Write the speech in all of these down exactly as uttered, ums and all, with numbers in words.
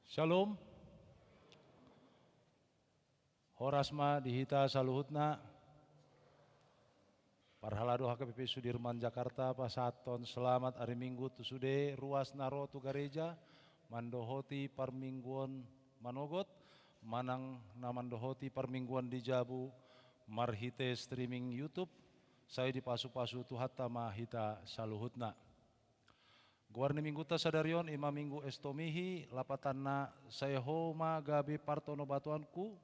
Shalom. Horas ma di hita saluhutna. Parhalado H K B P Sudirman Jakarta, pasahathon selamat ari Minggu tu sude ruas na ro tu gareja mandohoti parmingguon manogot, manang na mandohoti parmingguon di jabu marhite streaming YouTube. Sai dipasupasu Tuhanta ma hita saluhutna. Goar ni Minggunta sadari on i ma Minggu Estomihi, lapatanna Sai Ho ma gabe partonobatuanku,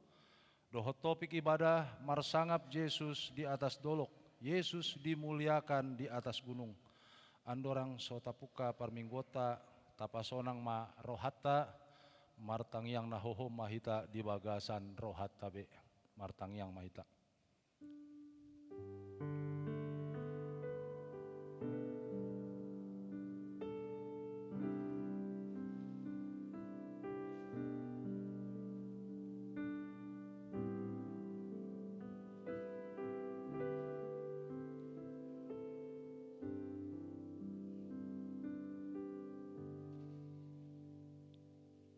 dohot topik ibadah marsangap Jesus di atas dolok, Yesus dimuliakan di atas gunung. Andorang so tapungka parmingguonta, tapasonang ma rohanta, martangiang na hohom ma hita di bagasan rohanta be. Martangiang ma hita.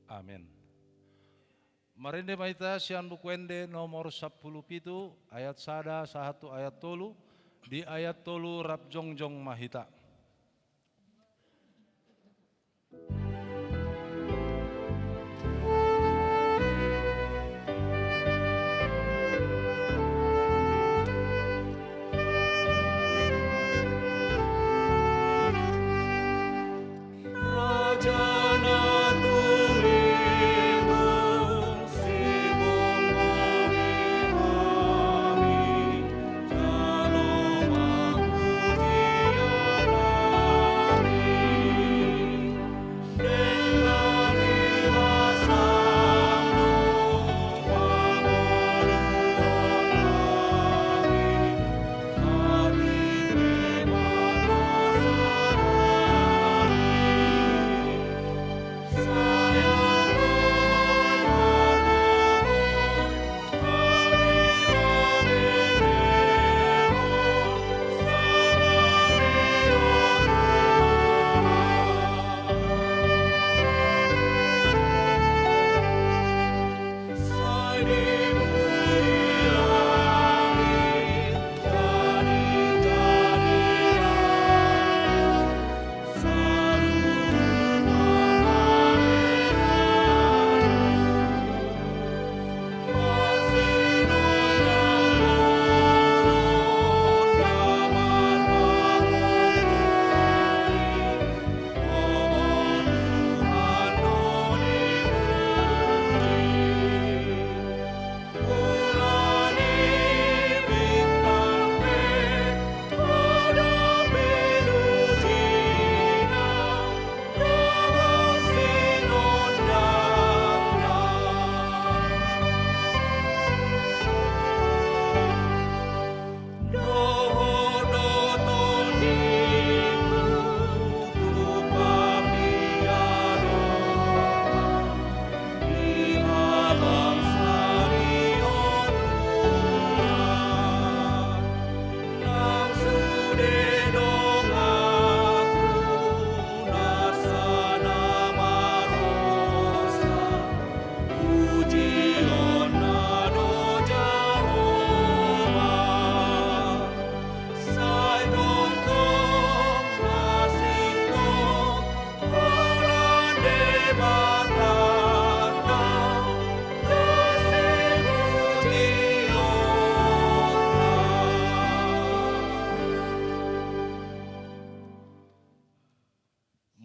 Amen. Marende ma hita sian Buku Ende nomor sampulu pitu, ayat sada sahat tu ayat tolu. Di ayat tolu rap jongjong ma hita.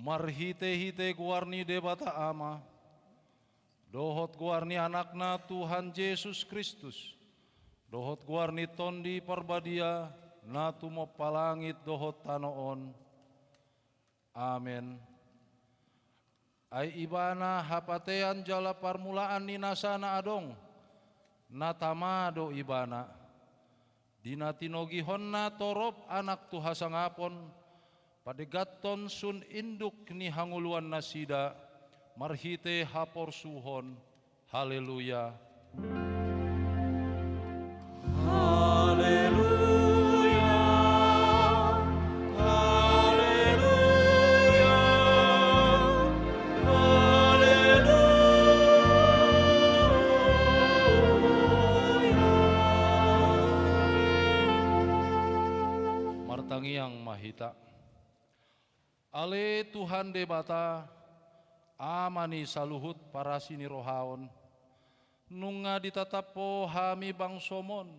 Marhitehite goar ni Debata Ama, dohot goar ni Anakna Tuhan Jesus Kristus, dohot goar ni Tondi Parbadia, na tumompa langit dohot tano on. Amen. Ai Ibana hapatean jala parmulaan ni nasa na adong, na tama do Ibana. Di na tinogihonna torop anak tu hasangapon, padegathon sun induk ni hangoluan nasida, marhite haporsuhon. Haleluya. Haleluya. Haleluya. Haleluya. Tangiang ma hita. Ale Tuhan Debata, Ama ni saluhut parasi ni roha on, nunga ditatap Ho hami bangsoM on,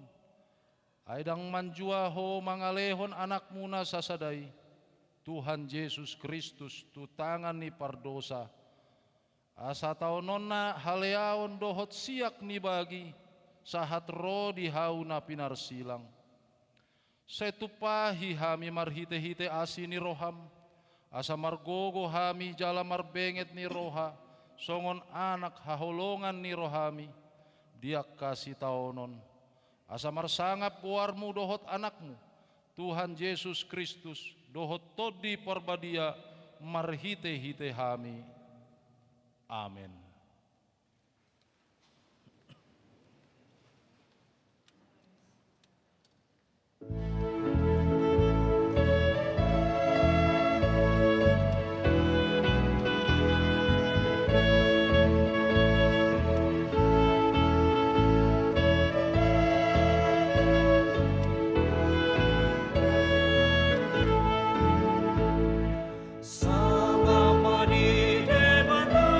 ai ndang manjua Ho mangalehon Anakmu na sasada i, Tuhan Jesus Kristus, tu tangan ni pardosa, asa taononna haleaon dohot siak ni bagi, sahat ro di hau na pinarsilang. Sai tumpahi hami marhitehite asi ni rohaM, asa margogo hami jala marbenget ni roha, songon anak haholongan ni rohaMi, di angka sitaonon. Asa marsangap goarMu dohot Anakmu, Tuhan Jesus Kristus, dohot Tondi Parbadia, marhitehite hami. Amen. Sangap ma di Debata,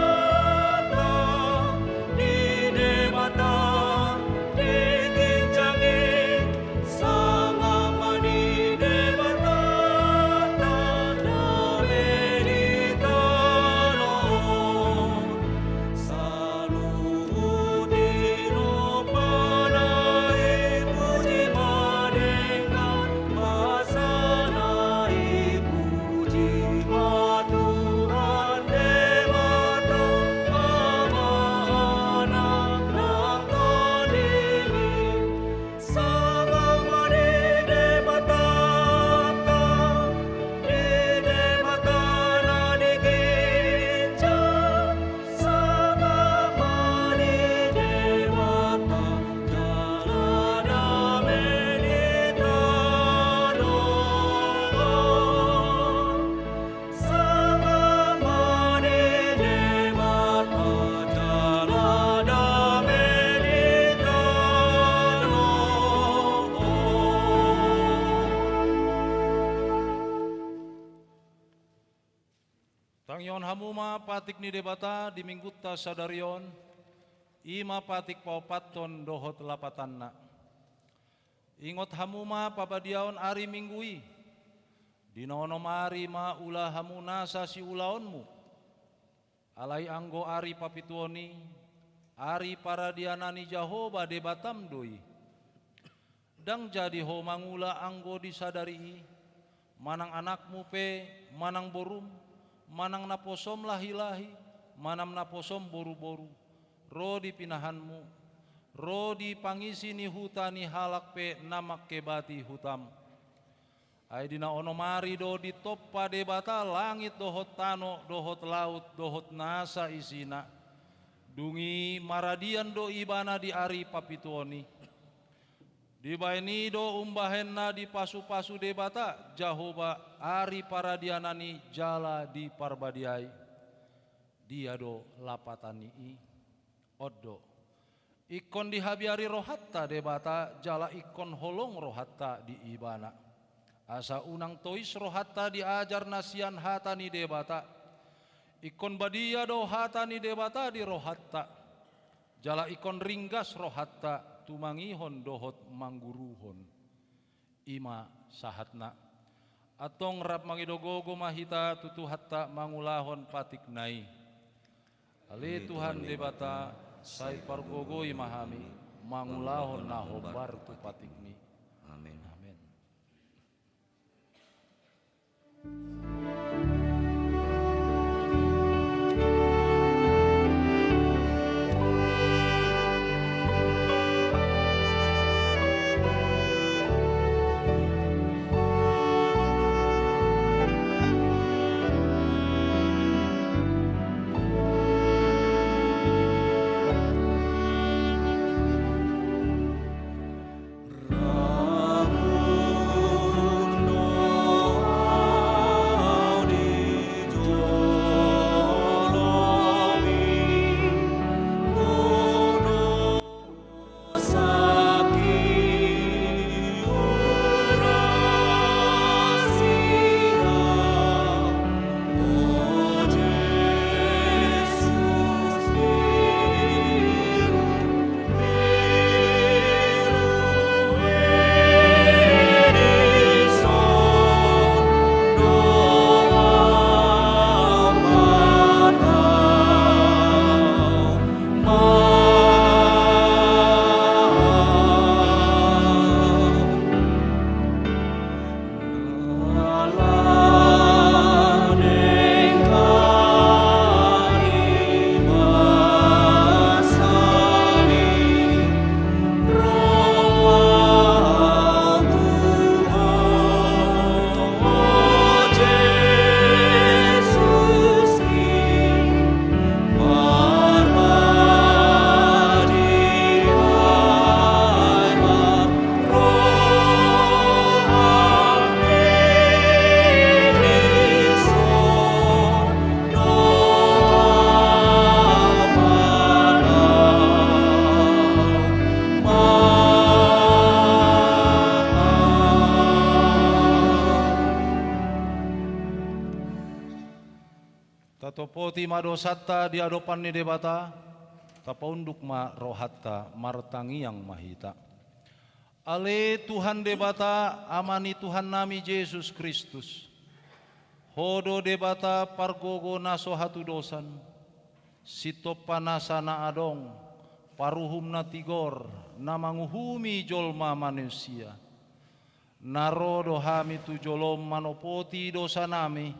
di Debata di ginjang i, sangap ma di Debata, dame di tano. Saluhut tinompa na i, puji ma denggan basana i, puji ma Tuhan Debata, Ama, Anak, nang Tondi. Sangap ma di Debata, di Debata na di ginjang, sangap ma di Debata, jala dame di tano. Sangap ma di Debata, jala dame di tano on. Tangihon hamu ma patik ni Debata di Minggunta sadari on, i ma patik paopathon dohot lapatanna. Ingot hamu ma pabadiaon ari Minggu i. Di na onom ari ma ula hamu nasa siulaonmu. Alai anggo ari papituon i, ari paradiana ni Jahowa Debatam do i. Ndang jadi ho mangula anggo di sadari i, manang anakmu pe, manang borum, manang naposom lahi-lahi, manang naposom boru-boru, ro di pinahanmu, ro di pangisi ni huta ni halak pe na mangkebati hutam. Ai di na onom ari do ditompa Debata langit dohot tano, dohot laut, dohot nasa isina. Dung i maradian do Ibana di ari papituon i. Dibahen i do umbahen na dipasu-pasu Debata, Jahowa, ari paradiana ni jala diparbadiai. Dia do lapatan ni i? On do. Ingkon dihabiari rohanta Debata, jala ingkon holong rohanta di Ibana. Asa unang tois rohanta di ajar na sian hata ni Debata. Ingkon badia do hata ni Debata di rohanta. Jala ingkon ringgas rohanta tumangihon dohot mangguruhon. I ma sahatna. Antong rap mangido gogo ma hita tu Tuhanta mangulahon patikna i. Ale Tuhan Debata, sai pargogoi ma hami mangulahon na hombar tu patikmi. Amen. Amen. Tima dosanta di adopan ni Debata, tapaunduk ma rohanta, martangiang ma hita. Ale Tuhan Debata, Ama ni Tuhannami Jesus Kristus, Ho do Debata pargogo na so hatudosan, sintompa nasa na adong, paruhum na tigor, na manguhumi jolma manisia. Na ro do hami tu jolom manopoti dosanami,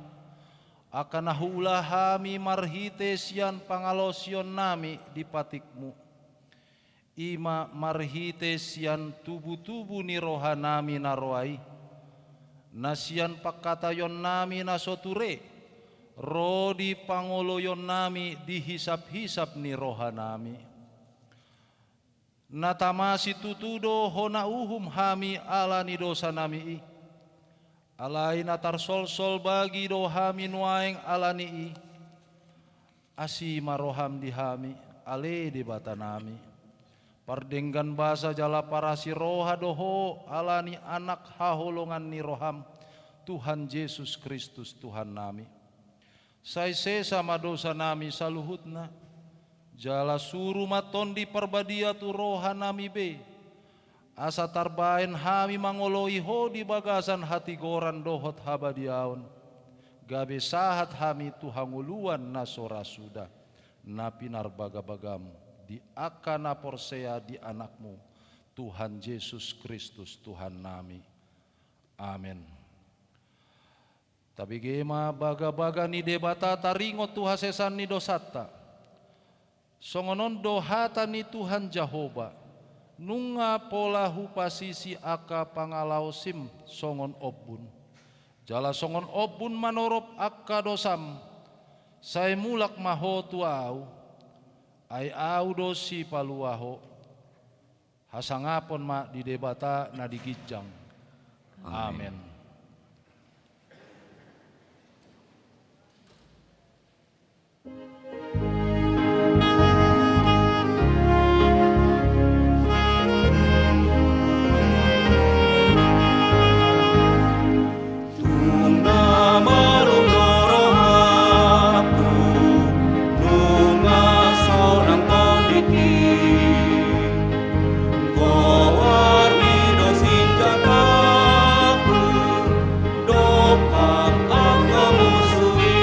angka na huula hami marhite sian pangalaosionnami di patikmu. I ma marhite sian tubutubu ni rohanami na roa i, na sian pangkataionnami na so ture, ro di pangoloionnami di hisaphisap ni rohanami. Na tama situtu do hona uhum hami ala ni dosanami i. Alai na tarsolsol bagi do hami nuaeng ala ni i. Asi ma roham di hami, ale Debatanami. Pardenggan basa jala parasi roha do Ho ala ni Anak haholongan ni roham, Tuhan Jesus Kristus Tuhannami. Sai sesa ma dosanami saluhutna, jala suru ma Tondi Parbadia tu rohanami be, asa tarbaen hami mangoloi Ho di bagasan hatigoran dohot habadiaon, gabe sahat hami tu hangoluan na so ra suda, na pinarbagabagam di angka na porsea di Anakmu, Tuhan Jesus Kristus Tuhannami. Amen. Tabege ma bagabaga ni Debata taringot tu hasesaan ni dosanta. Songon on do hata ni Tuhan Jahowa, nunga pola hupasisi angka pangalaosim songon ombun. Jala songon ombun manorop angka dosam, sai mulak ma ho tu Ahu, ai Ahu do sipalua ho. Hasangapon ma di Debata na di ginjang. Amen. Amen. Tung na malum do rohangku, nunga sonang tondingki. Goarmi do sinjataku, dompak angka musu i.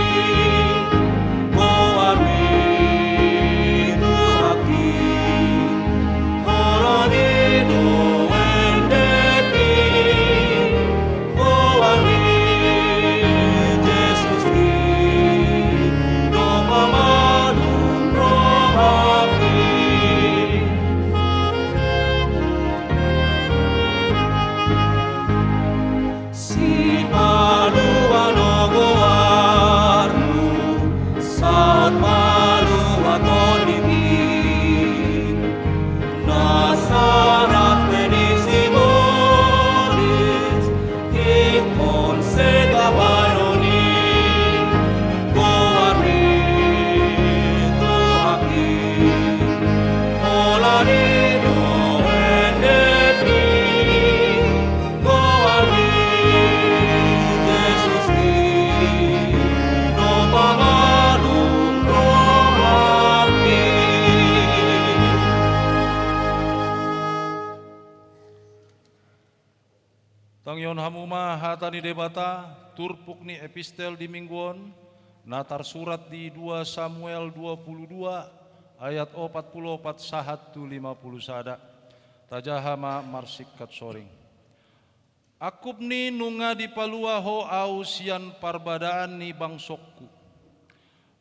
Goarmi Tuhanki, holan i do endekki. Goarmi Jesus i, do pamalum rohangki. Sipalua do goarmu, saut palua tondingki. Na sarat pe ni si Boris, ingkon sega baenon i. Goarmi Tuhanki, holan i do endekki. Goarmi Jesus i, do pamalum rohangki. Tangihon hamu ma hata ni Debata, turpuk ni epistel di minggu on, na tarsurat di dua Samuel dua pulu dua ayat opat pulu opat sahat tu lima pulu sada. Tajaha ma marsingkat soring. Angkup ni nunga dipalua ho ahu sian parbadaan ni bangsongku.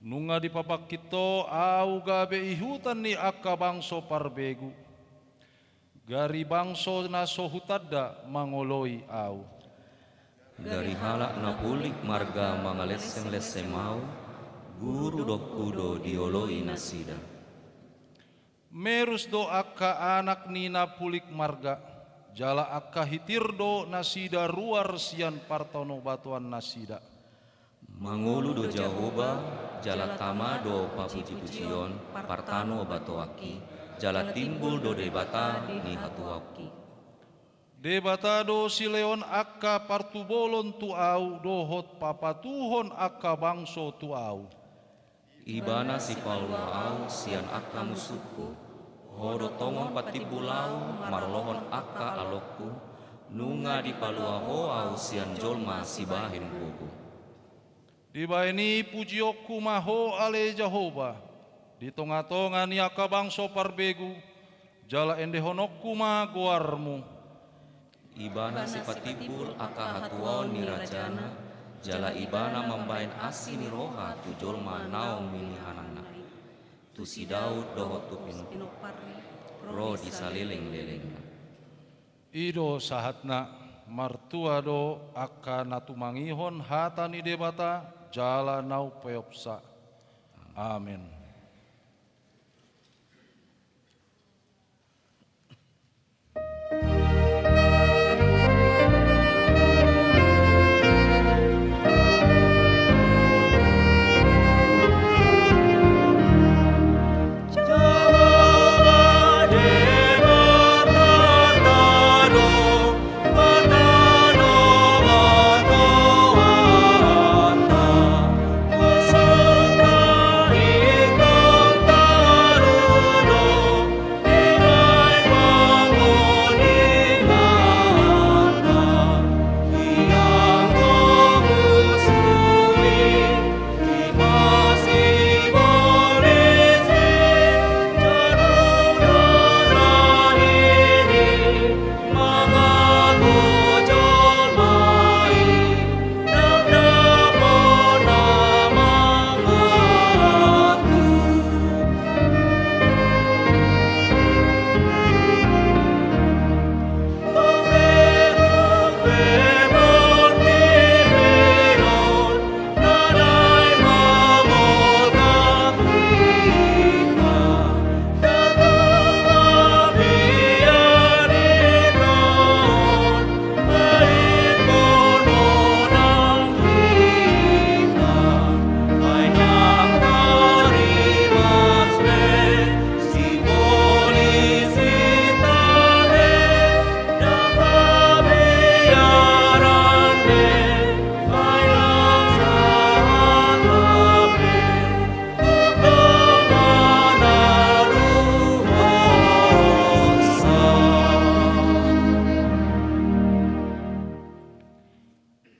Nunga dipabangkit ho ahu gabe ihutan ni angka bangso parbegu. Gari bangso na so hutanda mangoloi ahu. Gari halak na pulik marga mangaleseng-leseng ahu, guru dohot guru do dioloi nasida. Merus do angka anak ni na pulik marga, jala angka hitir do nasida ruar sian partanobatoan nasida. Mangolu do Jahowa, jala tama do papujipujion partanobatoanki, jala timbul do Debata ni hatuaonki. Debata do silehon angka partubolon tu ahu dohot papatuhon angka bangso tu ahu. Ibana sipalua ahu sian angka musungku, Ho do tongon patimbul ahu maralohon angka alongku, nunga dipalua Ho ahu sian jolma sibahen gogo. Dibahen i pujionku ma Ho ale Jahowa, di tongatonga ni angka bangso parbegu, jala endehononku ma goarmu. Ibana sipatimbul angka hatuaon ni rajana, jala Ibana mambahen asi ni roha tu jolma naung minihananna, tu si Daud dohot tu pinomparni, ro di salelenglelengna. I do sahatna. Martua do angka na tumangihon hata ni Debata jala na umpeopsa. Amen.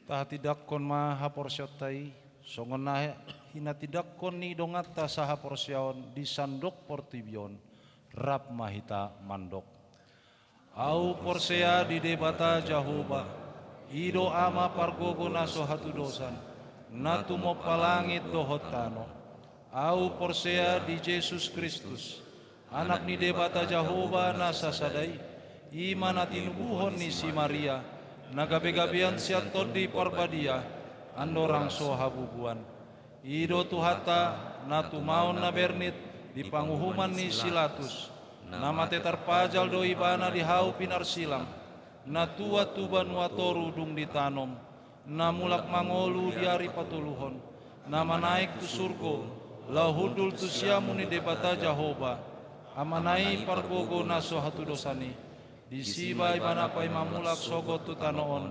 Tahatindangkon ma haporseaonta i, songon na hinatindangkon ni donganta sahaporseaon di sandok portibi on, rap ma hita mandok. Ahu porsea di Debata Jahowa, i do Ama pargogo na so hatudosan, na tumompa langit dohot tano. Ahu porsea di Jesus Kristus, Anak ni Debata Jahowa na sasada i, i ma na tinubuhon ni si Maria, na gabegabean sian Tondi Parbadia, andorang so habubuan. I do Tuhanta, na tumaon na bernit di panguhuman ni si Latus, na mate tarpajal do Ibana di hau pinarsilang, na tuat tu banua toru dung ditanom, na mulak mangolu di ari patoluhon, na manaek tu surgo, laho hundul tu siamun ni Debata Jahowa, Amana i pargogo na so hatudosan i. Disi ma Ibana paima mulak sogot tu tano on,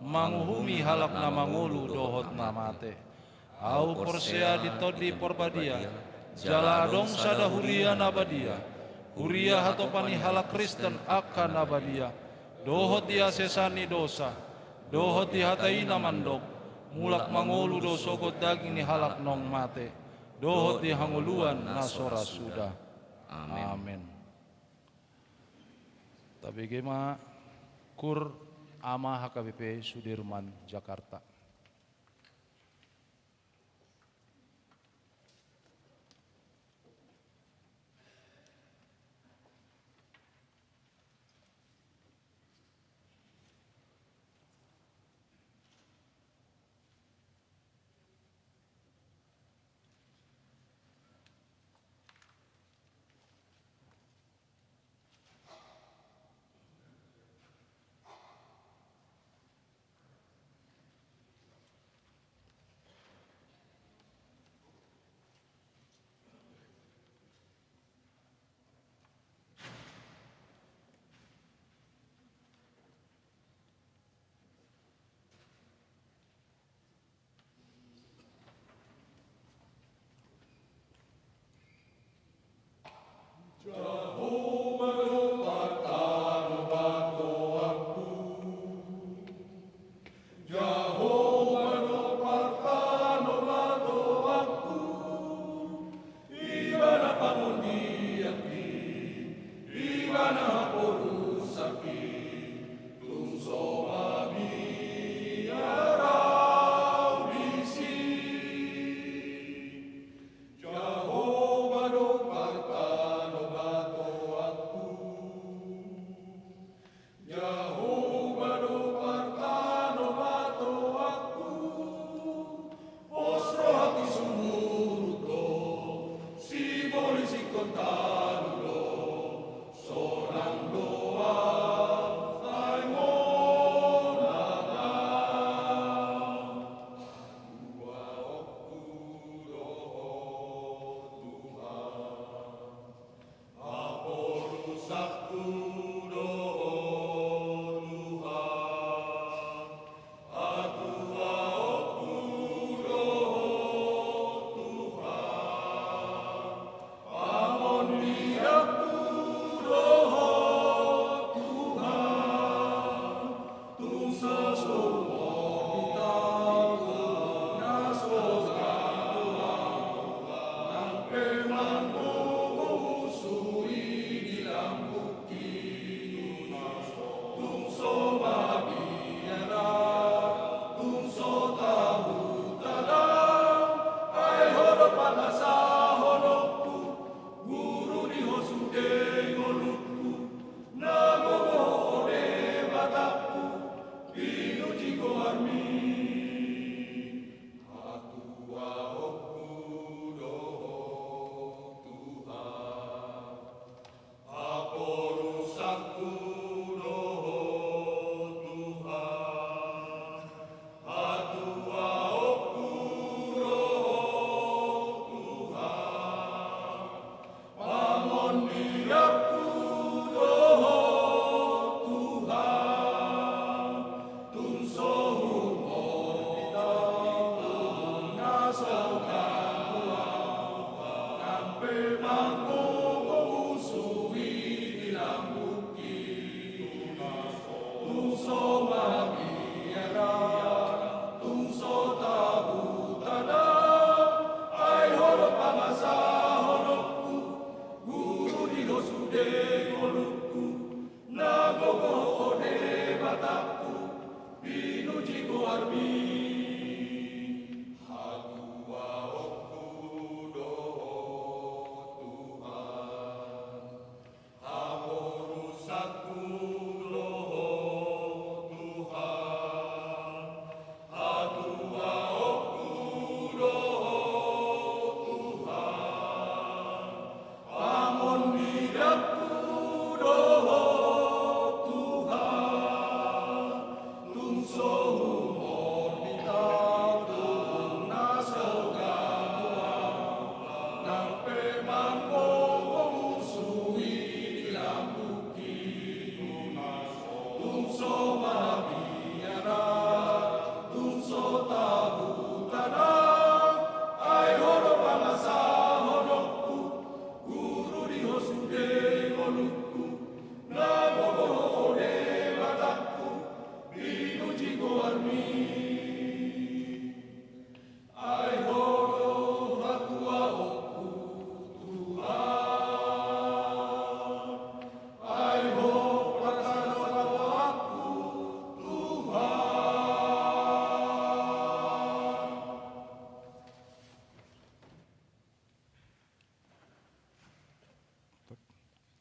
manguhumi halak na mangolu dohot na mate. Ahu porsea di Tondi Parbadia, jala adong sada huria na badia, huria hatopan ni halak Kristen angka na badia, dohot di hasesaan ni dosa, dohot di hata i na mandok, mulak mangolu do sogot daging ni halak naung mate, dohot di hangoluan na so ra suda. Amen. Amen. Tabege ma, Kur Ama H K B P Sudirman, Jakarta.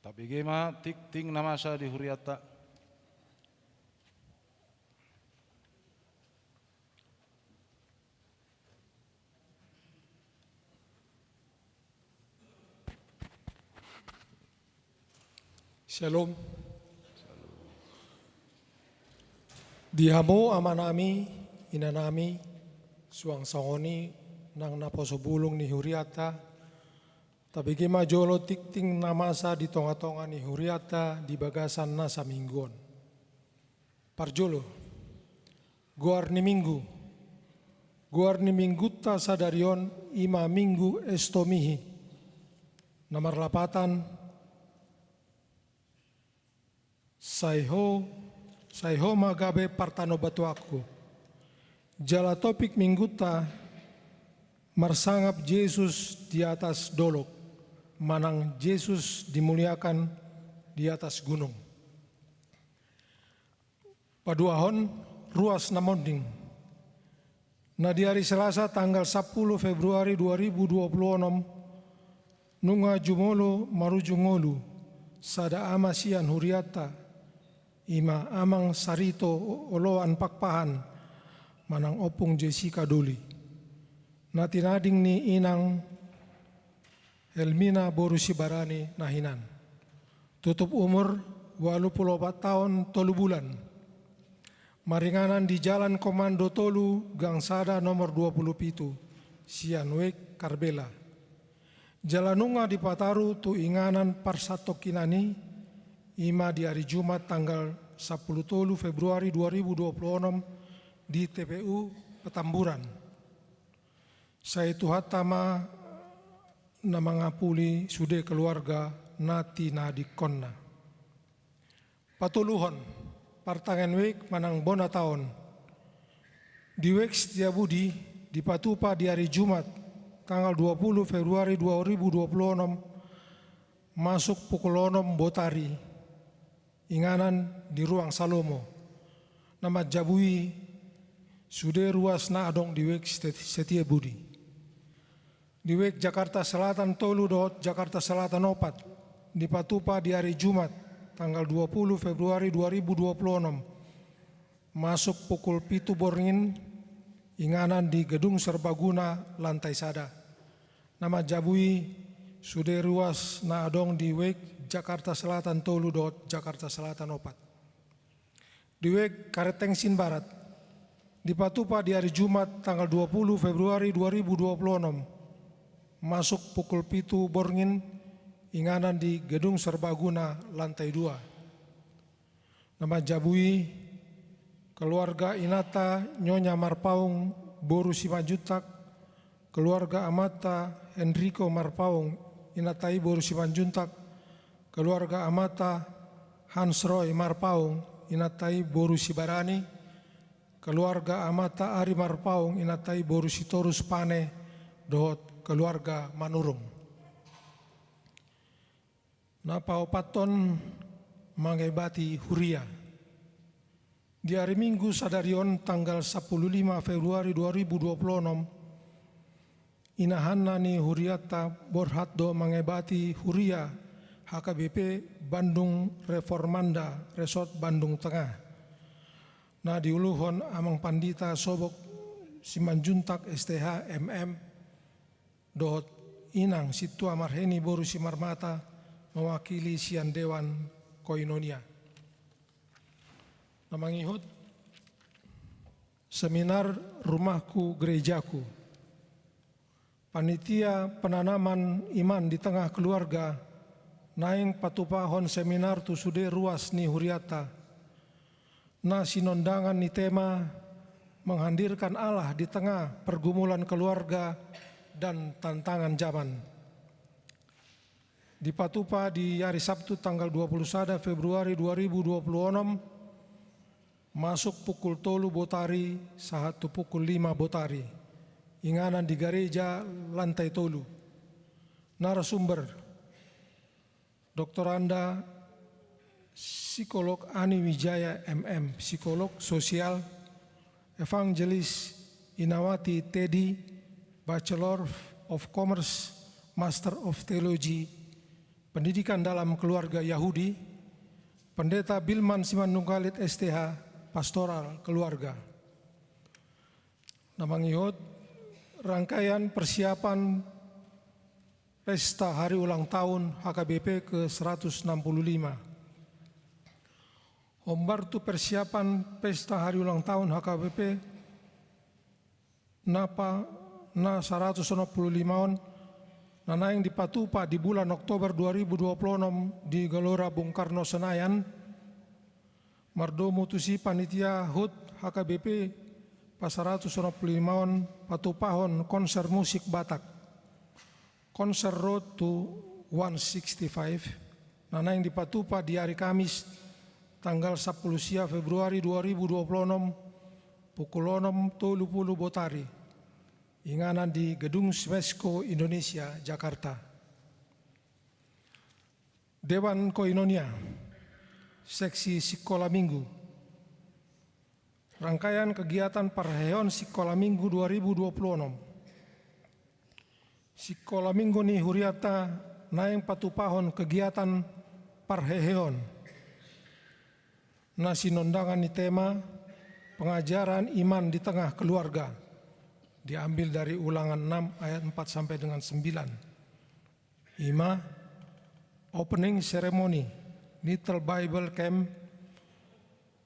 Tabege ma tingting na masa di hurianta. Syalom. Di hamu amanami, inanami, suang songon i nang naposo bulung ni hurianta, tabege ma jolo tingting na masa di tongatonga ni hurianta di bagasan na saminggu on. Parjolo, goar ni minggu. Goar ni minggunta sadari on i ma Minggu Estomihi, na marlapatan Sai ho, sai ho ma gabe partanobatuanku. Jala topik minggunta marsangap Jesus di atas dolok, manang Jesus dimuliakan di atas gunung. Paduahon, ruas na monding. Na di ari Selasa tanggal sampulu Februari dua ribu dua puluh onom, nunga jumolo marujung ngolu sada ama sian hurianta, i ma Amang Sarito Oloan Pakpahan manang Ompung Jessica Doli, na tinading ni inang Helmina boru Sibarani na hinan. Tutup umur ualu pulu opat taon tolu bulan. Maringanan di Jalan Komando tolu, gang sada nomor dua pulu pitu, sian Wijk Karbela. Jala nunga dipataru tu inganan parsatongkinan i, i ma di ari Jumat tanggal sampulu tolu Februari dua ribu dua puluh onom di T P U Petamburan. Sai Tuhanta ma na mangapuli sude keluarga na tinadingkonna. Patoluhon, Partangiangan wijk manang bona taon. Di wijk Setiabudi dipatupa di ari Jumat tanggal dua puluh Februari dua ribu dua puluh enam, masuk pukul onom botari, inganan di Ruang Salomo. Na manjabu i sude ruas na adong di wijk Setiabudi. Di wijk Jakarta Selatan tolu dohot Jakarta Selatan opat dipatupa di ari Jumat tanggal dua puluh Februari dua ribu dua puluh enam, masuk pukul pitu borngin, inganan di Gedung Serbaguna lantai sada. Na manjabu i sude ruas na adong di wijk Jakarta Selatan tolu dohot Jakarta Selatan opat. Di wijk Karet Tengsin Barat dipatupa di ari Jumat tanggal dua puluh Februari dua ribu dua puluh enam, masuk pukul pitu borngin, inganan di Gedung Serbaguna lantai dua. Na manjabu i keluarga inanta Nyonya Marpaung boru Simanjuntak, keluarga amanta Enrico Marpaung, inanta i boru Simanjuntak, keluarga amanta Hans Roy Marpaung, inanta i boru Sibarani, keluarga amanta Ari Marpaung, inanta i boru Sitorus Pane, dohot keluarga Manurung. Na paopathon, mangaibati huria. Di ari Minggu sadari on tanggal sampulu lima Februari dua ribu dua puluh enam, inahanna ni hurianta borhat do mangaibati huria H K B P Bandung Reformanda Resort Bandung Tengah, na diuluhon Amang Pandita Sobok Simanjuntak S T H M M, dohot Inang Sintua Marheni boru Simarmata, mewakili sian Dewan Koinonia. Na mangihut, seminar Rumahku Gerejaku. Panitia penanaman iman di tengah keluarga naeng patupahon seminar tu sude ruas ni hurianta, na sinondangan ni tema menghadirkan Allah di tengah pergumulan keluarga dan tantangan zaman. Dipatupa di ari Sabtu tanggal dua puluh sada Februari dua ribu dua puluh enam, masuk pukul tolu botari sahat tu pukul lima botari, inganan di gareja lantai tolu. Narasumber, Doktoranda Psikolog Ani Wijaya M M, Psikolog Sosial, Evangelis Inawati Tedi, Bachelor of Commerce, Master of Theology, Pendidikan dalam Keluarga Yahudi, Pendeta Bilman Simanungkalit S T H, Pastoral Keluarga. Na mangihut, rangkaian persiapan pesta hari ulang tahun H K B P ke seratus enam puluh lima. Hombar tu persiapan pesta hari ulang tahun H K B P na pa-, na saratus onom pulu lima on, na naeng dipatupa di bulan Oktober dua ribu dua pulu onom di Gelora Bung Karno Senayan, mardomu tusi panitia hut H K B P pa saratus onom pulu lima on patupahon konser musik Batak. Konser Road to one sixty-five, na naeng dipatupa di ari Kamis, tanggal sampulu sia Februari dua ribu dua pulu onom, pukul onom tolu pulu botari, inganan di Gedung Smesco Indonesia, Jakarta. Dewan Koinonia, seksi Sikola Minggu. Rangkaian kegiatan parheheon Sikola Minggu dua ribu dua pulu onom. Sikola Minggu ni huriata naeng patupahon kegiatan parheheon na sinondangan ni tema pengajaran iman di tengah keluarga, diambil dari Ulangan enam ayat empat sampai dengan sembilan. I ma, opening ceremony Little Bible Camp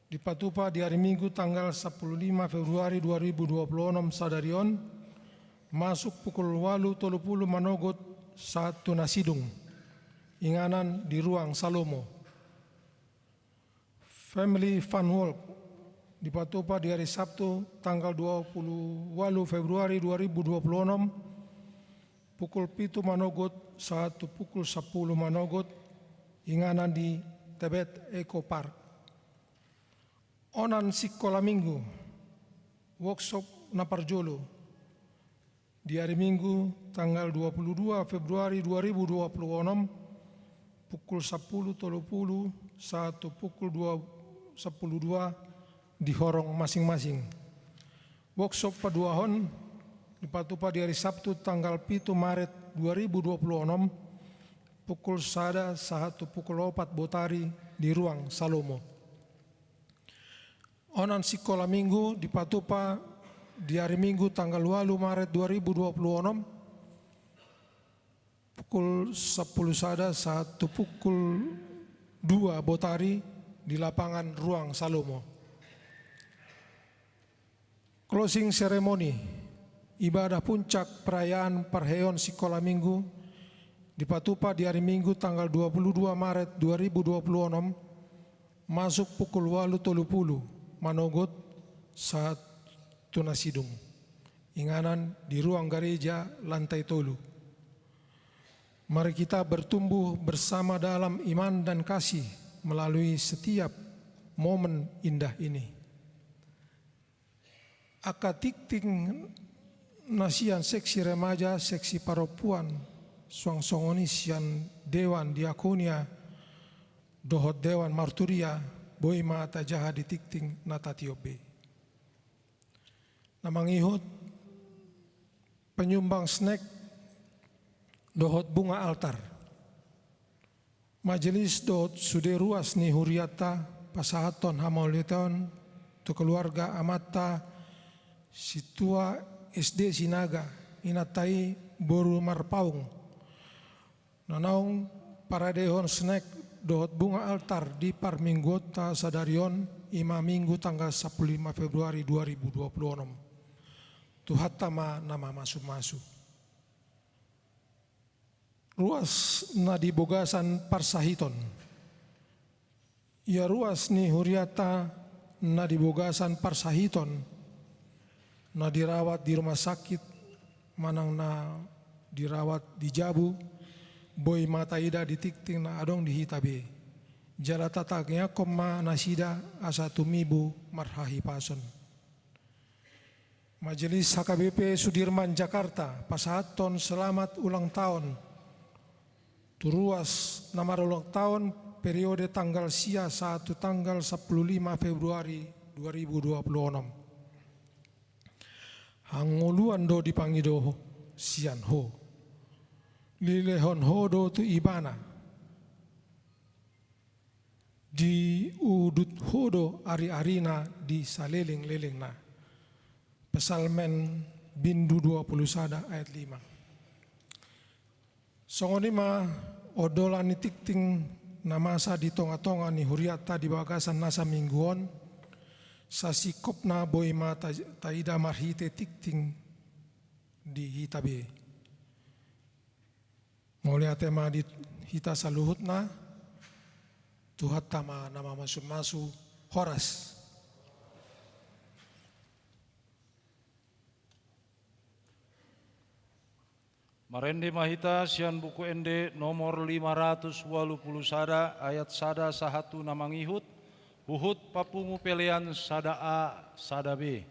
dipatupa di ari Minggu tanggal sampulu lima Februari dua ribu dua pulu onom sadari on, masuk pukul ualu tolu pulu manogot sahat tu na sidung, inganan di Ruang Salomo. Family Fun Walk dipatupa di ari Sabtu tanggal dua pulu ualu Februari dua ribu dua pulu onom, pukul pitu manogot sahat tu pukul sampulu manogot, inganan di Tebet Eco Park. Onan sikola minggu, workshop na parjolo, di ari Minggu tanggal dua puluh dua Februari dua ribu dua puluh enam, pukul sampulu tolu pulu sahat tu pukul dua sampulu dua di horong masing-masing. Workshop paduahon dipatupa di ari Sabtu tanggal pitu Maret dua ribu dua puluh enam, pukul sada sahat tu pukul opat botari di ruang Salomo. Onan sikola minggu dipatupa di ari Minggu tanggal ualu Maret dua ribu dua puluh enam, pukul sampulu sada sahat tu pukul dua botari di lapangan ruang Salomo. Closing ceremony, ibadah puncak perayaan parheon sikola minggu, dipatupa di ari Minggu tanggal dua puluh dua Maret dua ribu dua puluh enam, masuk pukul ualu tolu pulu manogot sahat tu na sidung. Inganan di ruang gareja lantai tolu. Mari kita bertumbuh bersama dalam iman dan kasih melalui setiap momen indah ini. Angka tingting na sian seksi remaja, seksi parompuan, suang songon i sian dewan diakonia dohot dewan marturia, boi ma tajaha di tingting na tatiop be. Na mangihut, penyumbang snack dohot bunga altar. Majelis dohot sude ruas ni hurianta pasahathon hamauliateon tu keluarga amanta Situa S D Sinaga, inanta i boru Marpaung, na naung paradehon snack dohot bunga altar di parmingguonta sadari on, i ma Minggu tanggal sampulu lima Februari dua ribu dua puluh enam. Tuhanta ma na mamasu-masu. Ruas na di bogasan parsahiton. Ia ruas ni hurianta na di bogasan parsahiton, na dirawat di rumah sakit manang na dirawat di jabu, boi ma taida di tingting na adong di hita be. Jala tatangiangkon ma nasida asa tumibu marhahipason. Majelis H K B P Sudirman Jakarta pasahathon selamat ulang tahun tu ruas na marulang tahun periode tanggal sia sahat tu tanggal sampulu lima Februari dua ribu dua puluh enam. Hangoluan do dipangido sian ho, lilehon ho do tu ibana, diudut ho do ari-arina di saleleng-lelengna. Psalmen bindu dua puluh sada ayat lima. Songon i ma ondolan ni tingting na masa di tonga-tonga ni hurianta di bagasan nasa minggu on, sasingkopna boi ma ta-, taida marhite tingting di hita be. Mauliate ma di hita saluhutna, Tuhanta ma na mamasu-masu. Horas. Marende ma hita sian Buku Ende nomor lima ratus ualu pulu sada, ayat sada sahat tu na mangihut, huhut papungu pelean sada A, sada B.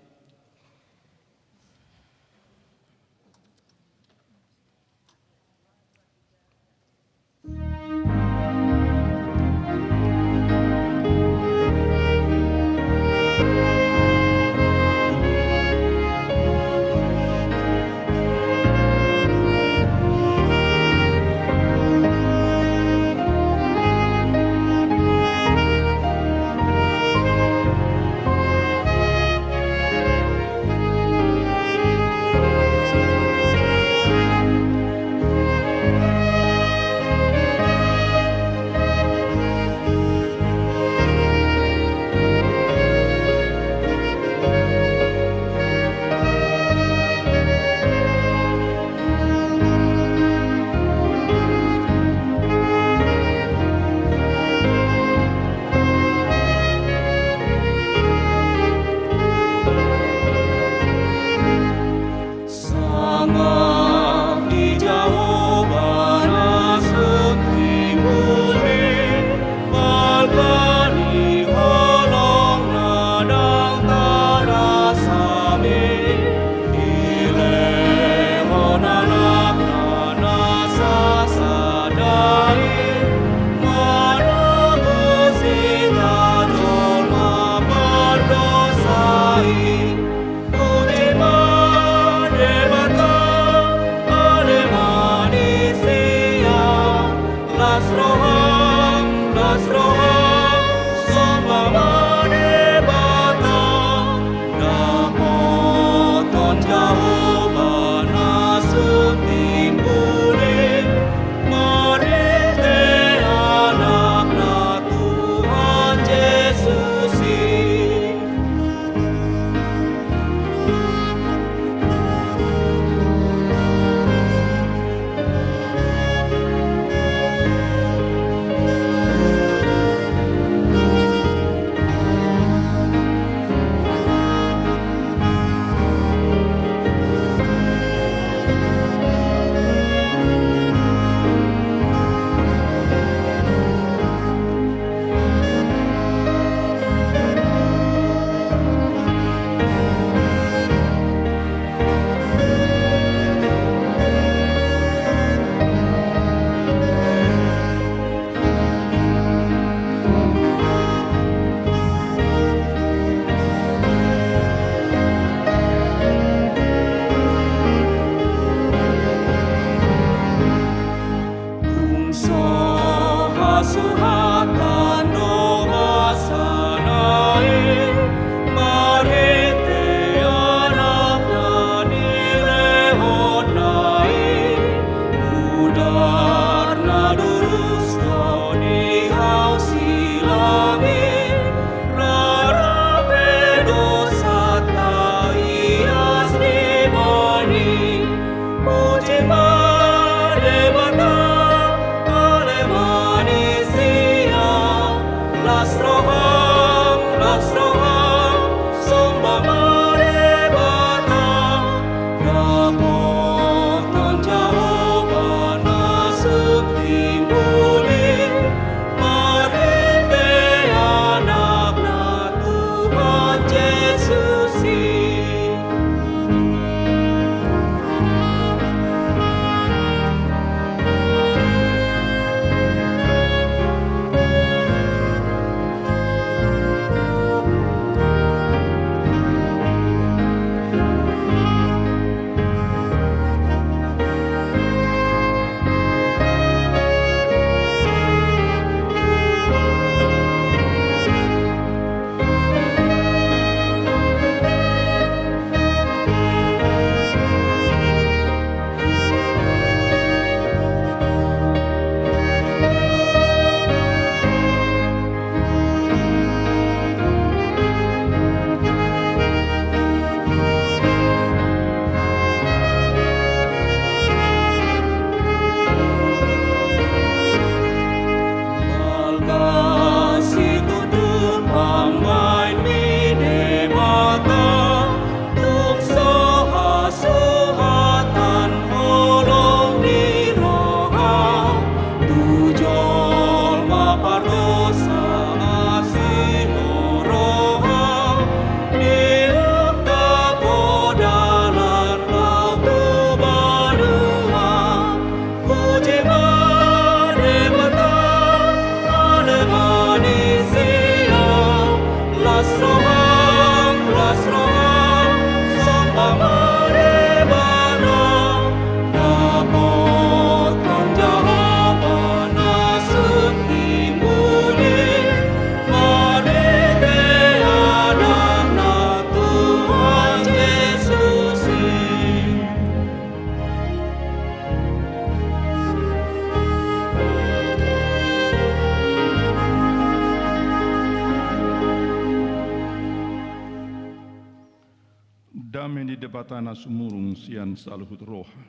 Dame ni Debata na sumurung sian saluhut roha,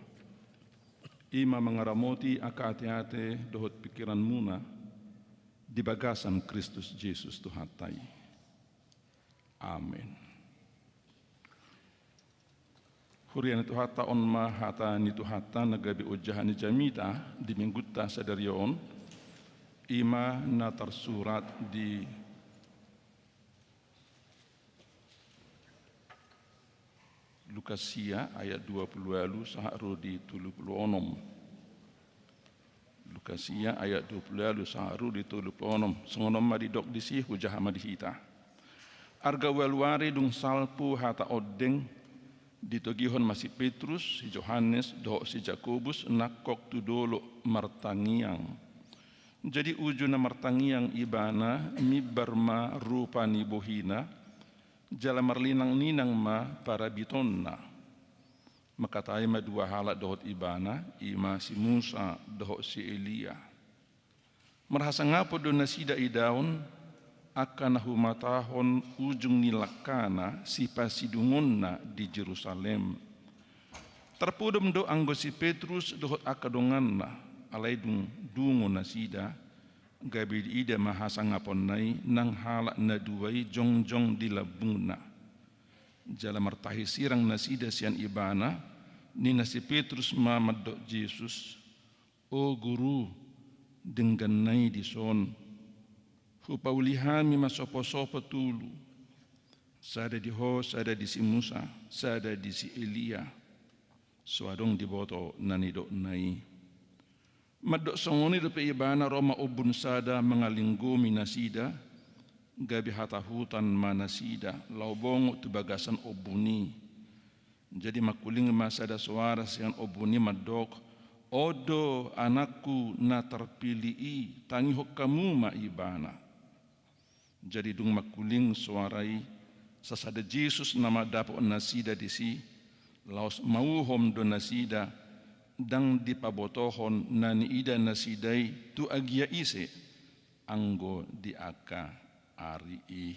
i ma mangaramoti angka ateate dohot pingkiranmuna di bagasan Kristus Jesus Tuhanta i. Amen. Huria ni Tuhanta, on ma hata ni Tuhanta na gabe ojahan ni jamita di minggunta sadari on, i ma na tarsurat di Lukas sia ayat dua pulu ualu sahat ro di tolu pulu onom. Lukas sia ayat dua pulu ualu sahat ro di tolu pulu onom. Songon on ma didok disi, hujaha ma di hita. Arga ualu ari dung salpu hata ondeng, ditogihon ma si Petrus, si Johannes dohot si Jakobus nangkok tu dolok martangiang. Jadi uju na martangiang ibana, mimbar ma rupa ni bohina, jala marlinangninang ma parabitonna. Mangkatai ma dua halak dohot ibana, i ma si Musa dohot si Elia. Marhasangapon do nasida idaon angka na humatahon ujung ni langkana sipasidungonna di Jerusalem. Tarpodom do anggo si Petrus dohot angka donganna, alai dung dungo nasida, gabe diida ma hasangaponna i nang halak na dua i jongjong di lambungna. Jala martahi sirang nasida sian ibana, ninna si Petrus ma mandok Jesus, "O Guru, denggan na i dison. Hupauli hami ma soposopo tolu, sada di ho, sada di si Musa, sada di si Elia, so adong diboto na nidokna i." Mandok songon i dope ibana, ro ma ombun sada mangalinggomi nasida, gabe hatahutan ma nasida laho bongot tu bagasan ombun i. Jadi mangkuling ma sada soara sian ombun i mandok, "On do Anakku na tarpilih i, tangihon hamu ma Ibana." Jadi dung mangkuling soara i, sasada Jesus nama dapot nasida disi, laos mauhom do nasida, ndang dipabotohon na niida nasida i tu agia ise anggo di angka ari i.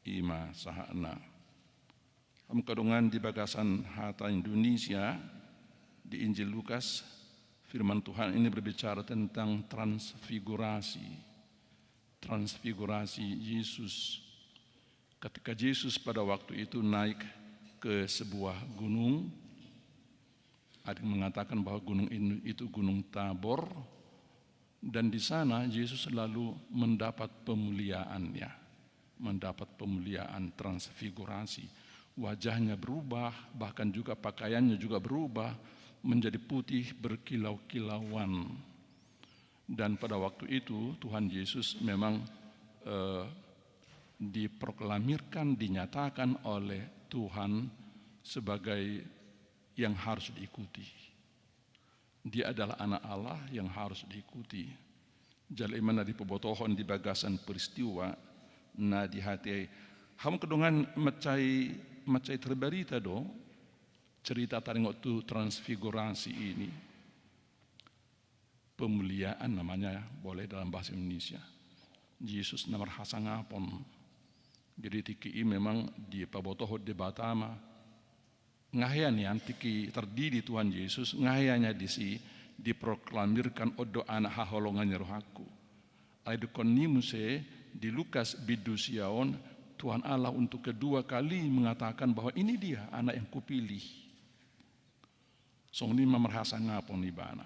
I ma sahatna. Hamu angka dongan, di bagasan hata Indonesia, di Injil Lukas, firman Tuhan ini berbicara tentang transfigurasi. Transfigurasi Yesus. Ketika Yesus pada waktu itu naik ke sebuah gunung, ada yang mengatakan bahwa gunung ini, itu Gunung Tabor, dan di sana Yesus lalu mendapat pemuliaan, ya, mendapat pemuliaan, transfigurasi. Wajahnya berubah, bahkan juga pakaiannya juga berubah menjadi putih berkilau-kilauan. Dan pada waktu itu Tuhan Yesus memang, eh, diproklamirkan, dinyatakan oleh Tuhan sebagai yang harus diikuti. Dia adalah Anak Allah yang harus diikuti. Jala i ma na dipabotohon di bagasan peristiwa na di hatiha i. Hamu angka dongan, mansai, mansai terberita do cerita taringot tu transfigurasi ini. Pemuliaan namanya, boleh dalam bahasa Indonesia. Jesus na marhasangapon. Jadi tingki i memang dipabotohon Debata ma. Nga hea nian tingki tardidi Tuhan Jesus, nga hea nian disi diproklamirkan, "On do Anak haholongan ni rohangku." Alai dungkon ni muse di Lukas bindu sia on, Tuhan Allah untuk kedua kali mengatakan bahwa ini dia Anak yang Kupilih. Songon i ma marhasangapon Ibana.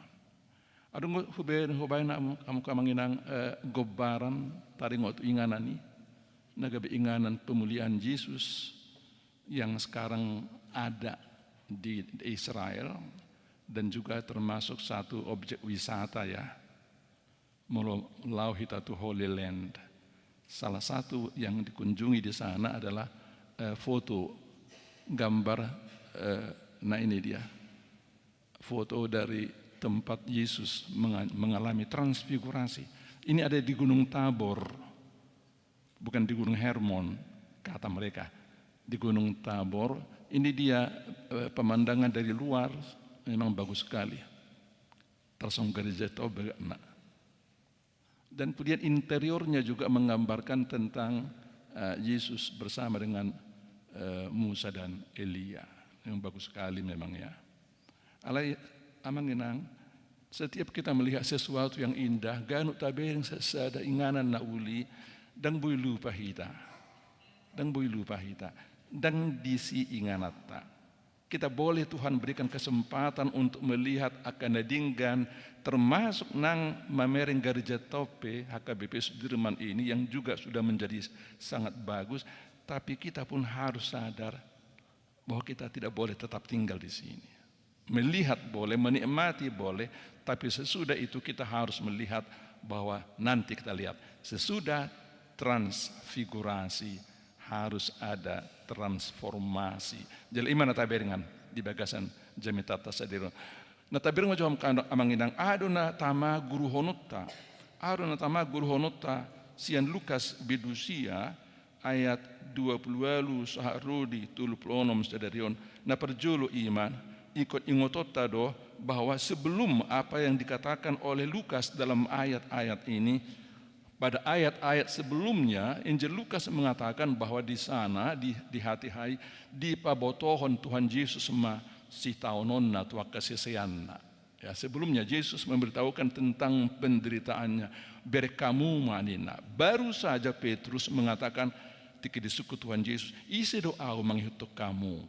Adong do hubaen, hubaen hamu, hamu angka amang inang, eh, gombaran taringot tu inganan i, na gabe inganan pemuliaan Jesus yang sekarang ada di Israel dan juga termasuk satu objek wisata, ya. Molo lao hita tu Holy Land, salah satu yang dikunjungi di sana adalah, eh, foto gambar, eh, nah, ini dia foto dari tempat Yesus menga-, mengalami transfigurasi. Ini ada di Gunung Tabor, bukan di Gunung Hermon, kata mereka. Di Gunung Tabor, ini dia, eh, pemandangan dari luar, memang bagus sekali. Tarsongon gareja Tope, nah. Dan kemudian interiornya juga menggambarkan tentang, eh, Yesus bersama dengan, eh, Musa dan Elia. Yang bagus sekali memang, ya. Alai, Amang Inang, setiap kita melihat sesuatu yang indah, ganup tabereng sa-, sada inganan na uli, ndang boi lupa hita. Ndang boi lupa hita. Ndang disi ingananta. Kita boleh Tuhan berikan kesempatan untuk melihat angka na denggan, termasuk nang mamereng gareja Tope H K B P Sudirman ini yang juga sudah menjadi sangat bagus, tapi kita pun harus sadar bahwa kita tidak boleh tetap tinggal di sini. Melihat boleh, menikmati boleh, tapi sesudah itu kita harus melihat bahwa nanti kita lihat, sesudah transfigurasi harus ada transformasi. Jadi, ima na tabereng di bagasan jamitanta sadari on. Na tabereng ma jo hamu, Amang Inang, aha do na tama guruhononta. Aha do na tama guruhononta sian Lukas bindu sia ayat dua pulu ualu sahat ro di tolu pulu onom sadari on. Na parjolo ima, ingkon ingotonta do bahwa sebelum apa yang dikatakan oleh Lukas dalam ayat-ayat ini, pada ayat-ayat sebelumnya, Injil Lukas mengatakan bahwa di sana, di, di hatiha i, dipabotohon Tuhan Jesus ma sitaononna tu angka siseanna. Ya, sebelumnya Jesus memberitahukan tentang penderitaannya. Bereng hamu ma ninna. Baru saja Petrus mengatakan, tingki disungkun Tuhan Jesus, ise do ahu mangihuthon hamu?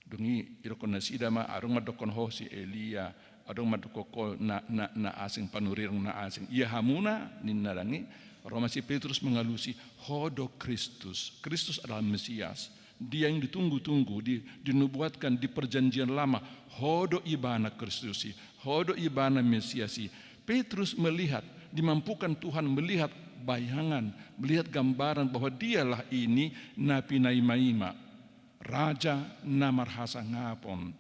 Dung i idokkon nasida ma, adong mandokkon ho si Elia, adong mandokkon ho na, na, na asing, panurirang na asing. Ia hamuna, ninna, ndang i, ro ma si Petrus mengalusi, ho do Kristus. Kristus adalah Mesias. Dia yang ditunggu-tunggu, di, dinubuatkan di Perjanjian Lama. Ho do ibana Kristus i, ho do ibana Mesias i. Petrus melihat, dimampukan Tuhan melihat bayangan, melihat gambaran bahwa dialah ini na pinaima-ima. Raja na marhasangapon.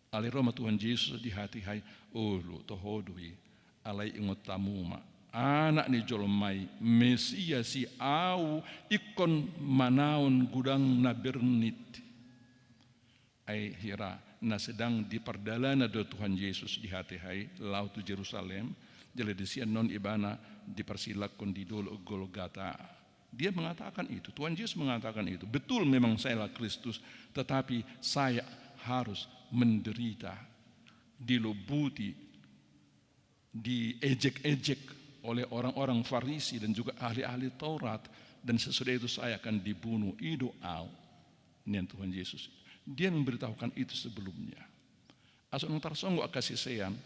Alai ro ma Tuhan Jesus di hatiha i, olo, toho do i, alai ingot hamu ma, Anak ni jolma i, Mesias i, ahu ingkon manaon godang na bernit. Ai hira na sedang di pardalanan do Tuhan Jesus di hatiha i, laho tu Jerusalem, jala disi annon ibana diparsilangkon di dolok Golgata. Dia mengatakan itu, Tuhan Yesus mengatakan itu. Betul, memang sayalah Kristus, tetapi saya harus menderita, dilobuti, diejek-ejek oleh orang-orang Farisi dan juga ahli-ahli Taurat, dan sesudah itu saya akan dibunuh. I do ahu, ninna Tuhan Yesus. Dia memberitahukan itu sebelumnya. Asa unang tarsonggot angka sisean,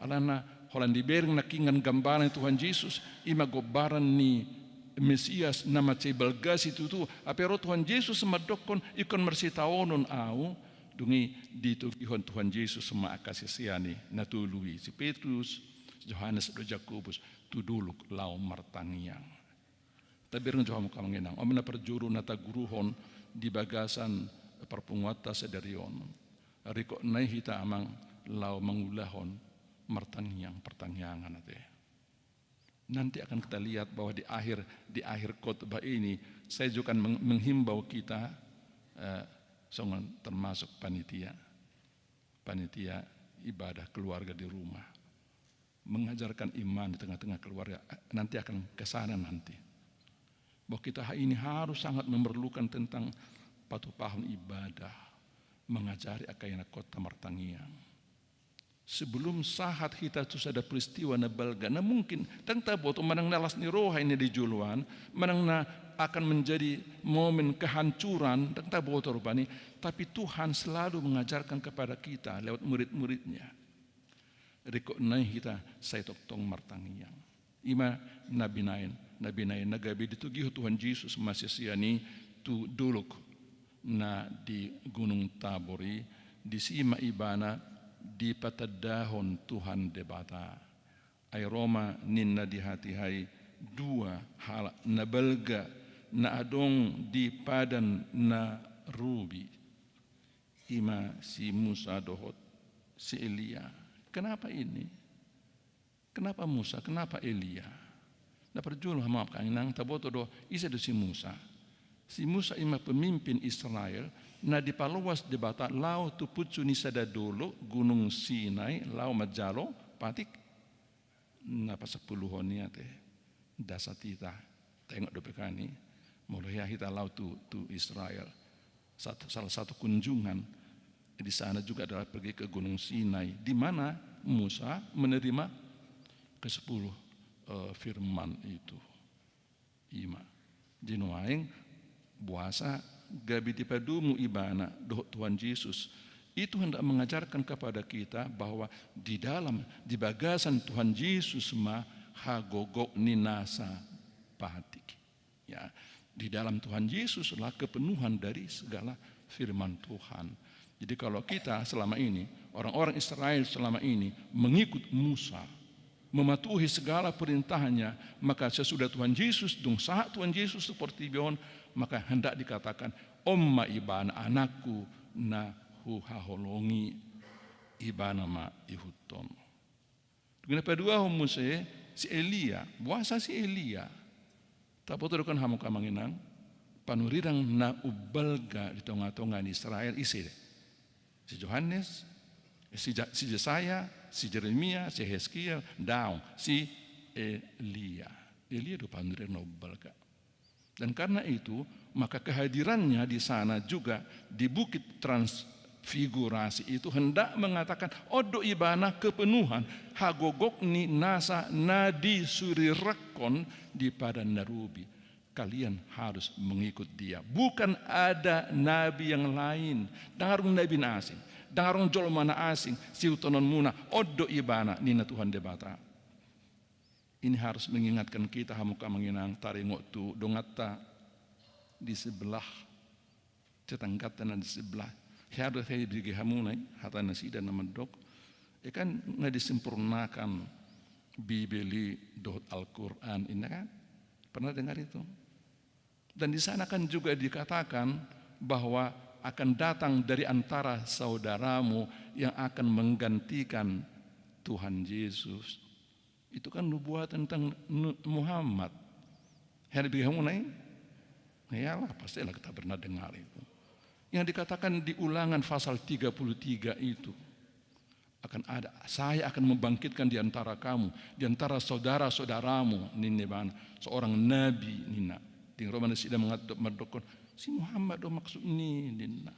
alana holan dibereng nangkiningan gambaran ni Tuhan Jesus, ima gombaran ni Mesias na mansai balga situtu, hape ro Tuhan Jesus mandokkon, ingkon marsitaonon ahu. Dung i ditogihon Tuhan Jesus ma angka sisean i na tolu i, si Petrus, si Johannes dohot Jakobus, tu dolok laho martangiang. Tabereng jo hamu, Amang Inang, on ma na parjolo na taguruhon di bagasan parpunguanta sadari on. Ringkot nai hita, Amang, laho mangulahon martangiang, partangiangan ate. Nanti akan kita lihat bahwa di akhir, di akhir khotbah ini, saya juga akan meng-, menghimbau kita, eh, songon termasuk panitia, panitia ibadah keluarga di rumah. Mengajarkan iman di tengah-tengah keluarga, nanti akan ke sana nanti. Bahwa kita ha-, ini harus sangat memerlukan tentang patupahon ibadah, mengajari angka ianakhonta martangiang. Sebelum sahat hita tu sada peristiwa na balga, na mungkin ndang taboto manang na las ni roha i na di joloan, manang na akan menjadi momen kehancuran, ndang taboto rupani, tapi Tuhan selalu mengajarkan kepada kita lewat murid-muridnya. Ringkot nai hita sai tongtong martangiang. Ima na binahen, na binahen na gabe ditogihon Tuhan Jesus ma sisean i tu dolok na di Gunung Tabor i, disi ma ibana dipatandahon Tuhan Debata. Ai ro ma ninna di hatiha i dua halak na balga na adong di padan na rubi, ima si Musa dohot si Elia. Kenapa ini? Kenapa Musa? Kenapa Elia? Na parjolo hamu amang inang, taboto do ise do si Musa. Si Musa ima pemimpin Israel na dipaloas Debata laho tu puncu ni sada dolok Gunung Sinai laho manjalo patik na pasampuluhon i ate. Dasat hita, taingot dope kan i, molo hea hita laho tu, tu Israel. Sat-, salah satu kunjungan di sana juga adalah pergi ke Gunung Sinai, di mana Musa menerima kesepuluh, eh, firman itu. Ima. Jadi nuaeng boasa gabe dipadomu ibana dohot Tuhan Jesus. Itu hendak mengajarkan kepada kita bahwa di dalam, di bagasan Tuhan Jesus ma hagogok ni nasa patik. Ya, di dalam Tuhan Yesuslah kepenuhan dari segala firman Tuhan. Jadi kalau kita selama ini, orang-orang Israel selama ini mengikut Musa, mematuhi segala perintahnya, maka sesudah Tuhan Yesus, dung sahat Tuhan Yesus tu portibi on, maka hendak dikatakan, on ma ibana anakku na huhaholongi, ibana ma ihuthon. Dung i na paduahon muse si Elia, boasa si Elia? Taboto do kan hamu amang inang, panurirang na umbalga di tonga-tonga ni Israel ise? Si Johannes, si Ja-, si Jesaya, si Jeremia, si Heskiel, daong, si Elia. Elia do panurirang na umbalga. Dan karena itu, maka kehadirannya di sana juga di Bukit Transfigurasi itu hendak mengatakan, on do ibana kepenuhan, hagogok ni nasa na disurirangkon di Padan na Rubi. Kalian harus mengikut dia. Bukan ada nabi yang lain. Ndang adong nabi na asing. Ndang adong jolma na asing sihuthononmuna, on do ibana, ninna Tuhan Debata. Ini harus mengingatkan kita, hamu amang inang, taringot tu donganta di sebelah, tetangganta na di sebelah. Hea do hea dibege hamuna i, hata nasida na mandok. E kan, nga disempurnakan Bibel i dohot Al-Quran, inna kan? Pernah dengar itu? Dan di sana kan juga dikatakan bahwa akan datang dari antara saudaramu yang akan menggantikan Tuhan Yesus. Itu kan nubuatan tentang Nu-, Muhammad. Hea dibege hamuna i? Iyalah, pastilah kita pernah dengar itu. Yang dikatakan di Ulangan pasal tiga puluh tiga itu. Akan ada, saya akan membangkitkan di antara kamu, di antara saudara-saudaramu, ninna ibana, seorang nabi, ninna. Dung i ro ma nasida mangat-, mandokkon, si Muhammad do maksudna i, ninna.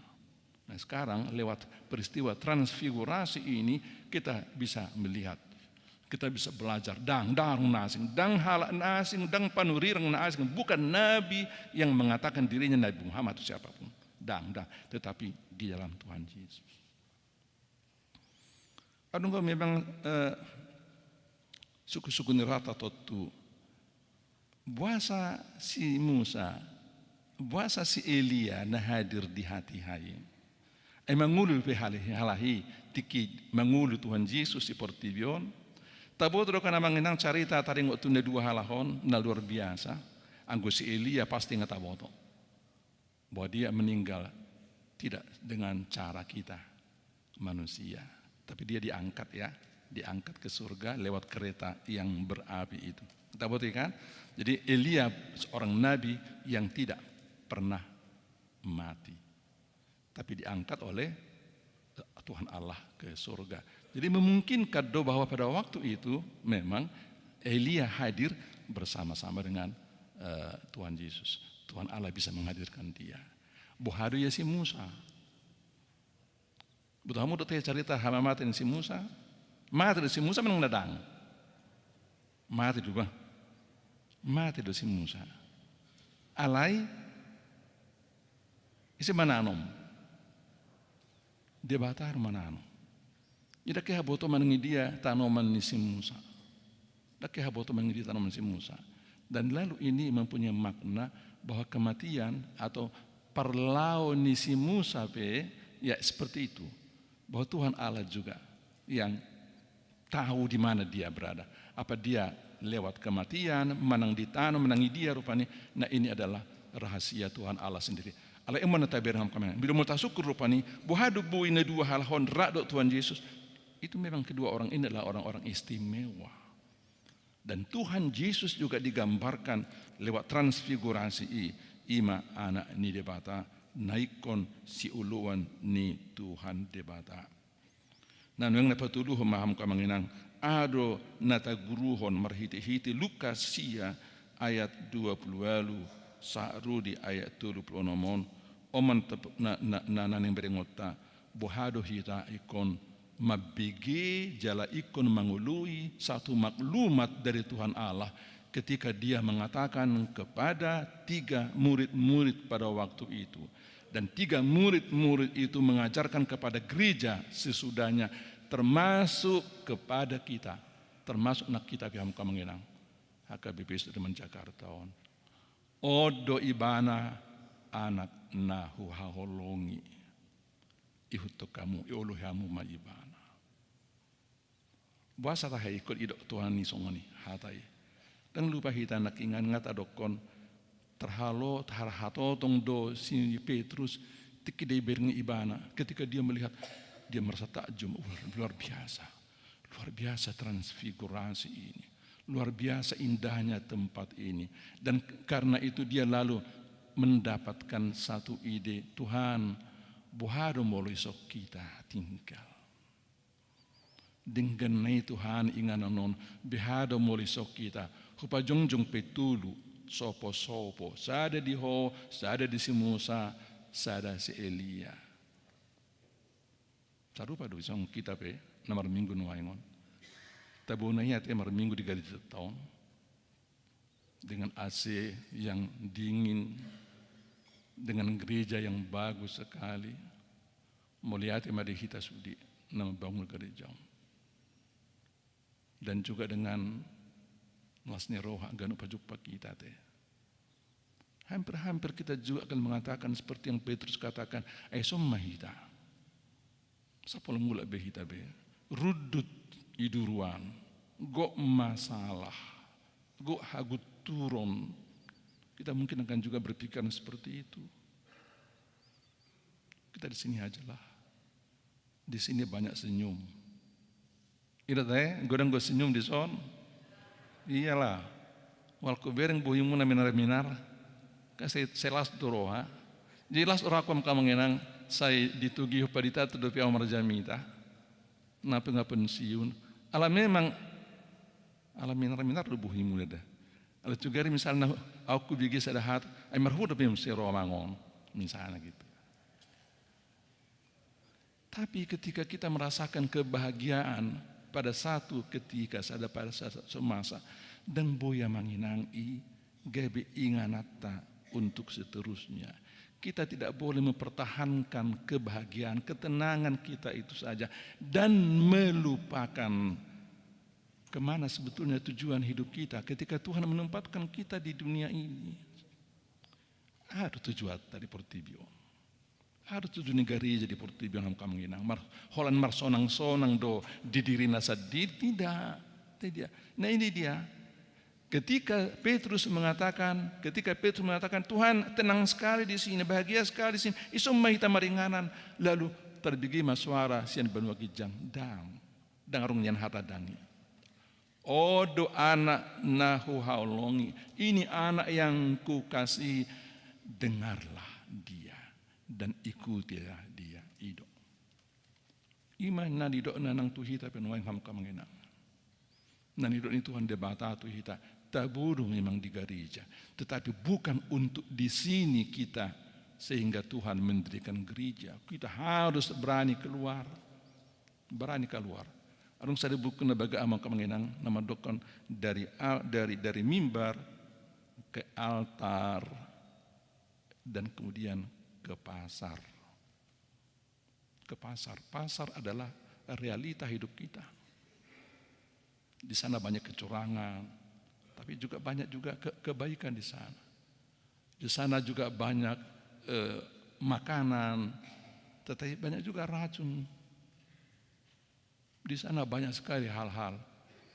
Nah, sekarang lewat peristiwa transfigurasi ini kita bisa melihat, kita bisa belajar. Ndang, ndang na asing, ndang halak na asing, ndang panurirang na asing, bukan nabi yang mengatakan dirinya Nabi Muhammad atau siapapun. Ndang, ndang. Tetapi di dalam Tuhan Yesus. Adong do memang, eh, suku-suku ni rata tontu. Boasa si Musa, boasa si Elia na hadir di hatiha i? Ai mangolu pe hal-, halak i tingki mangolu Tuhan Jesus di portibi on. Taboto do kan amang inang carita taringot tu na dua halak on, na luar biasa. Anggo si Elia pasti nga taboto bahwa dia meninggal tidak dengan cara kita manusia. Tapi dia diangkat, ya, diangkat ke surga lewat kereta yang berapi itu. Taboto i kan? Jadi Elia seorang nabi yang tidak pernah mati. Tapi diangkat oleh Tuhan Allah ke surga. Jadi memungkinkan do bahwa pada waktu itu memang Elia hadir bersama-sama dengan, eh, Tuhan Yesus. Tuhan Allah bisa menghadirkan dia. Boha do ia si Musa? Boto hamu dohot hami carita hamamate ni si Musa? Mate do si Musa manang ndang? Mate do bah. Mate do si Musa. Alai ise mananom? Debata do mananom. Jadi ndang hea boto manang i dia tanoman ni si Musa. Ndang hea boto manang i dia tanoman ni si Musa. Dan lalu ini mempunyai makna bahwa kematian atau parlao ni si Musa pe, ya, seperti itu. Bahwa Tuhan Allah juga yang tahu di mana dia berada. Apa dia lewat kematian, manang ditanom, manang i dia rupani. Nah, ini adalah rahasia Tuhan Allah sendiri. Alai on ma na tabereng hamu kami. Molo tasungkun rupani, boha do boi na dua halak on rap dohot Tuhan Jesus. Itu memang kedua orang ini adalah orang-orang istimewa. Dan Tuhan Jesus juga digambarkan lewat transfigurasi i, i ma Anak ni Debata, na ingkon sioloan ni Tuhan Debata. Na nuaeng na patoluhon ma hamu amang inang, aha do na taguruhon marhitehite Lukas sia ayat dua pulu ualu sahat ro di ayat tolu pulu onom on, on ma na, na, na, na naeng berengonta, boha do hita ingkon mambege jala ingkon mangoloi satu maklumat dari Tuhan Allah ketika Dia mengatakan kepada tiga murid-murid pada waktu itu. Dan tiga murid-murid itu mengajarkan kepada gereja sesudahnya, termasuk kepada kita, termasuk na hita pe hamu amang inang, H K B P Sudirman Jakarta on. On do ibana Anak na huhaholongi. Ihuthon hamu, ioloi hamu ma ibana. Boasa tahe ingkon didok Tuhan i songon i hata i? Ndang lupa hita nangkiningan, nga tadokkon tarhalo, tarhatotong do si Petrus tingki dibereng ibana. Ketika dia melihat, dia merasa takjub, "Wah, luar biasa. Luar biasa transfigurasi ini. Luar biasa indahnya tempat ini." Dan karena itu dia lalu mendapatkan satu ide, "Tuhan, boha do molo ison hita tinggal?" Denggan na i Tuhan inganan on, boha do molo ison hita hupajongjong pe tolu sopo-sopo, sada di Ho, sada di si Musa, sada si Elia. Sarupa do ison hita pe na marminggu nuaeng on. Tabo na i ate marminggu di gareja ta on. Dengan A C yang dingin, dengan gereja yang bagus sekali, mauliate ma di hita sude na mambangun gareja on. Dan juga dengan las ni roha ganup pajumpa hita ate. Hampir-hampir kita juga akan mengatakan seperti yang Petrus katakan, "Ai ison ma hita." Sapola mulak be hita be, rundut iduruan, gok masalah, gok hagunturon. Kita mungkin akan juga berpikiran seperti itu. Kita di sini ajalah. Di sini banyak senyum. Ida te, godang do senyum dison? Iyalah. Molo hubereng bohimu na minar-minar, kan sai, sai las do roha. Jadi las rohangku amang inang, sai ditogihon pandita tu dope ahu marjamita. Na pe nga pensiun. Ala memang, ala minar-minar do bohimu da. Ala cugari misalna, ahu hubege sada hata, ai marhua dope muse roha mangon. Misalna gitu. Tapi ketika kita merasakan kebahagiaan pada satu ketika, sada, pada satu masa, ndang boi amang inang i gabe ingananta untuk seterusnya. Kita tidak boleh mempertahankan kebahagiaan, ketenangan kita itu saja dan melupakan kemana sebetulnya tujuan hidup kita ketika Tuhan menempatkan kita di dunia ini. Aha do tujuanta di portibi on? Aha do tujuan ni gareja di portibi on, amang inang? Mar-, holan marsonang-sonang do di dirina sandiri? Tidak. Tidak. Nah, ini dia. Ketika Petrus mengatakan, ketika Petrus mengatakan, "Tuhan, tenang sekali di sini, bahagia sekali di sini, ison ma hita maringanan." Lalu terbege ma suara sian banua ginjang, "Ndang. Ndang adong nian hata ndang i. On do Anak na huhaholongi, ini Anak yang Kukasihi, dengarlah Dia dan ikutilah Dia." I do. I ma na nidokna nang tu hita pe nuaeng, amang inang. Na nidok ni Tuhan Debata tu hita, tabo do memang di gareja, tetapi bukan untuk di sini kita, sehingga Tuhan mendirikan gereja. Kita harus berani keluar. Berani keluar. Adong sada buku na bagak, amang inang, na mandokkon dari al-, dari, dari mimbar ke altar dan kemudian ke pasar. Ke pasar. Pasar adalah realita hidup kita. Di sana banyak kecurangan, tapi juga banyak juga ke-, kebaikan di sana. Di sana juga banyak, eh, makanan, tetapi banyak juga racun. Di sana banyak sekali hal-hal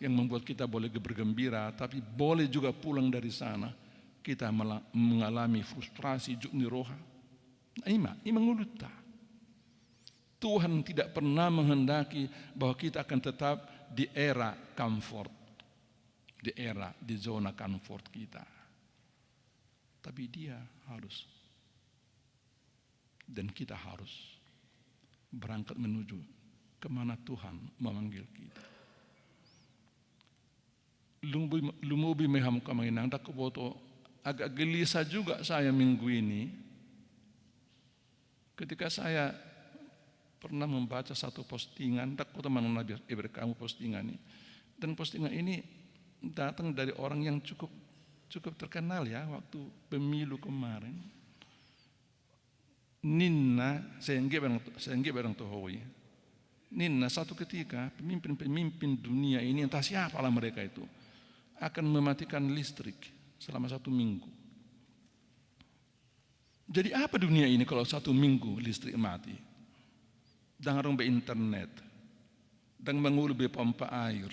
yang membuat kita boleh ge-, bergembira, tapi boleh juga pulang dari sana kita mela-, mengalami frustrasi, juk ni roha. Nah, ima, ima ngolunta. Tuhan tidak pernah menghendaki bahwa kita akan tetap di era comfort, di era, di zona comfort kita. Tapi dia harus, dan kita harus berangkat menuju kemana Tuhan memanggil kita. Lumobi, lumobi ma i hamu amang inang, ndang huboto, agak gelisah juga saya minggu ini. Ketika saya pernah membaca satu postingan, ndang huboto manang na ibereng hamu postingan ini. Dan postingan ini datang dari orang yang cukup, cukup terkenal ya, waktu pemilu kemarin. Ninna, sai anggiat barang, sai anggiat barang tu ho i. Ninna, satu ketika pemimpin-pemimpin dunia ini, entah siapalah mereka itu, akan mematikan listrik selama satu minggu. Jadi apa dunia ini kalau satu minggu listrik mati? Ndang adong be internet, ndang mangolu be pompa air,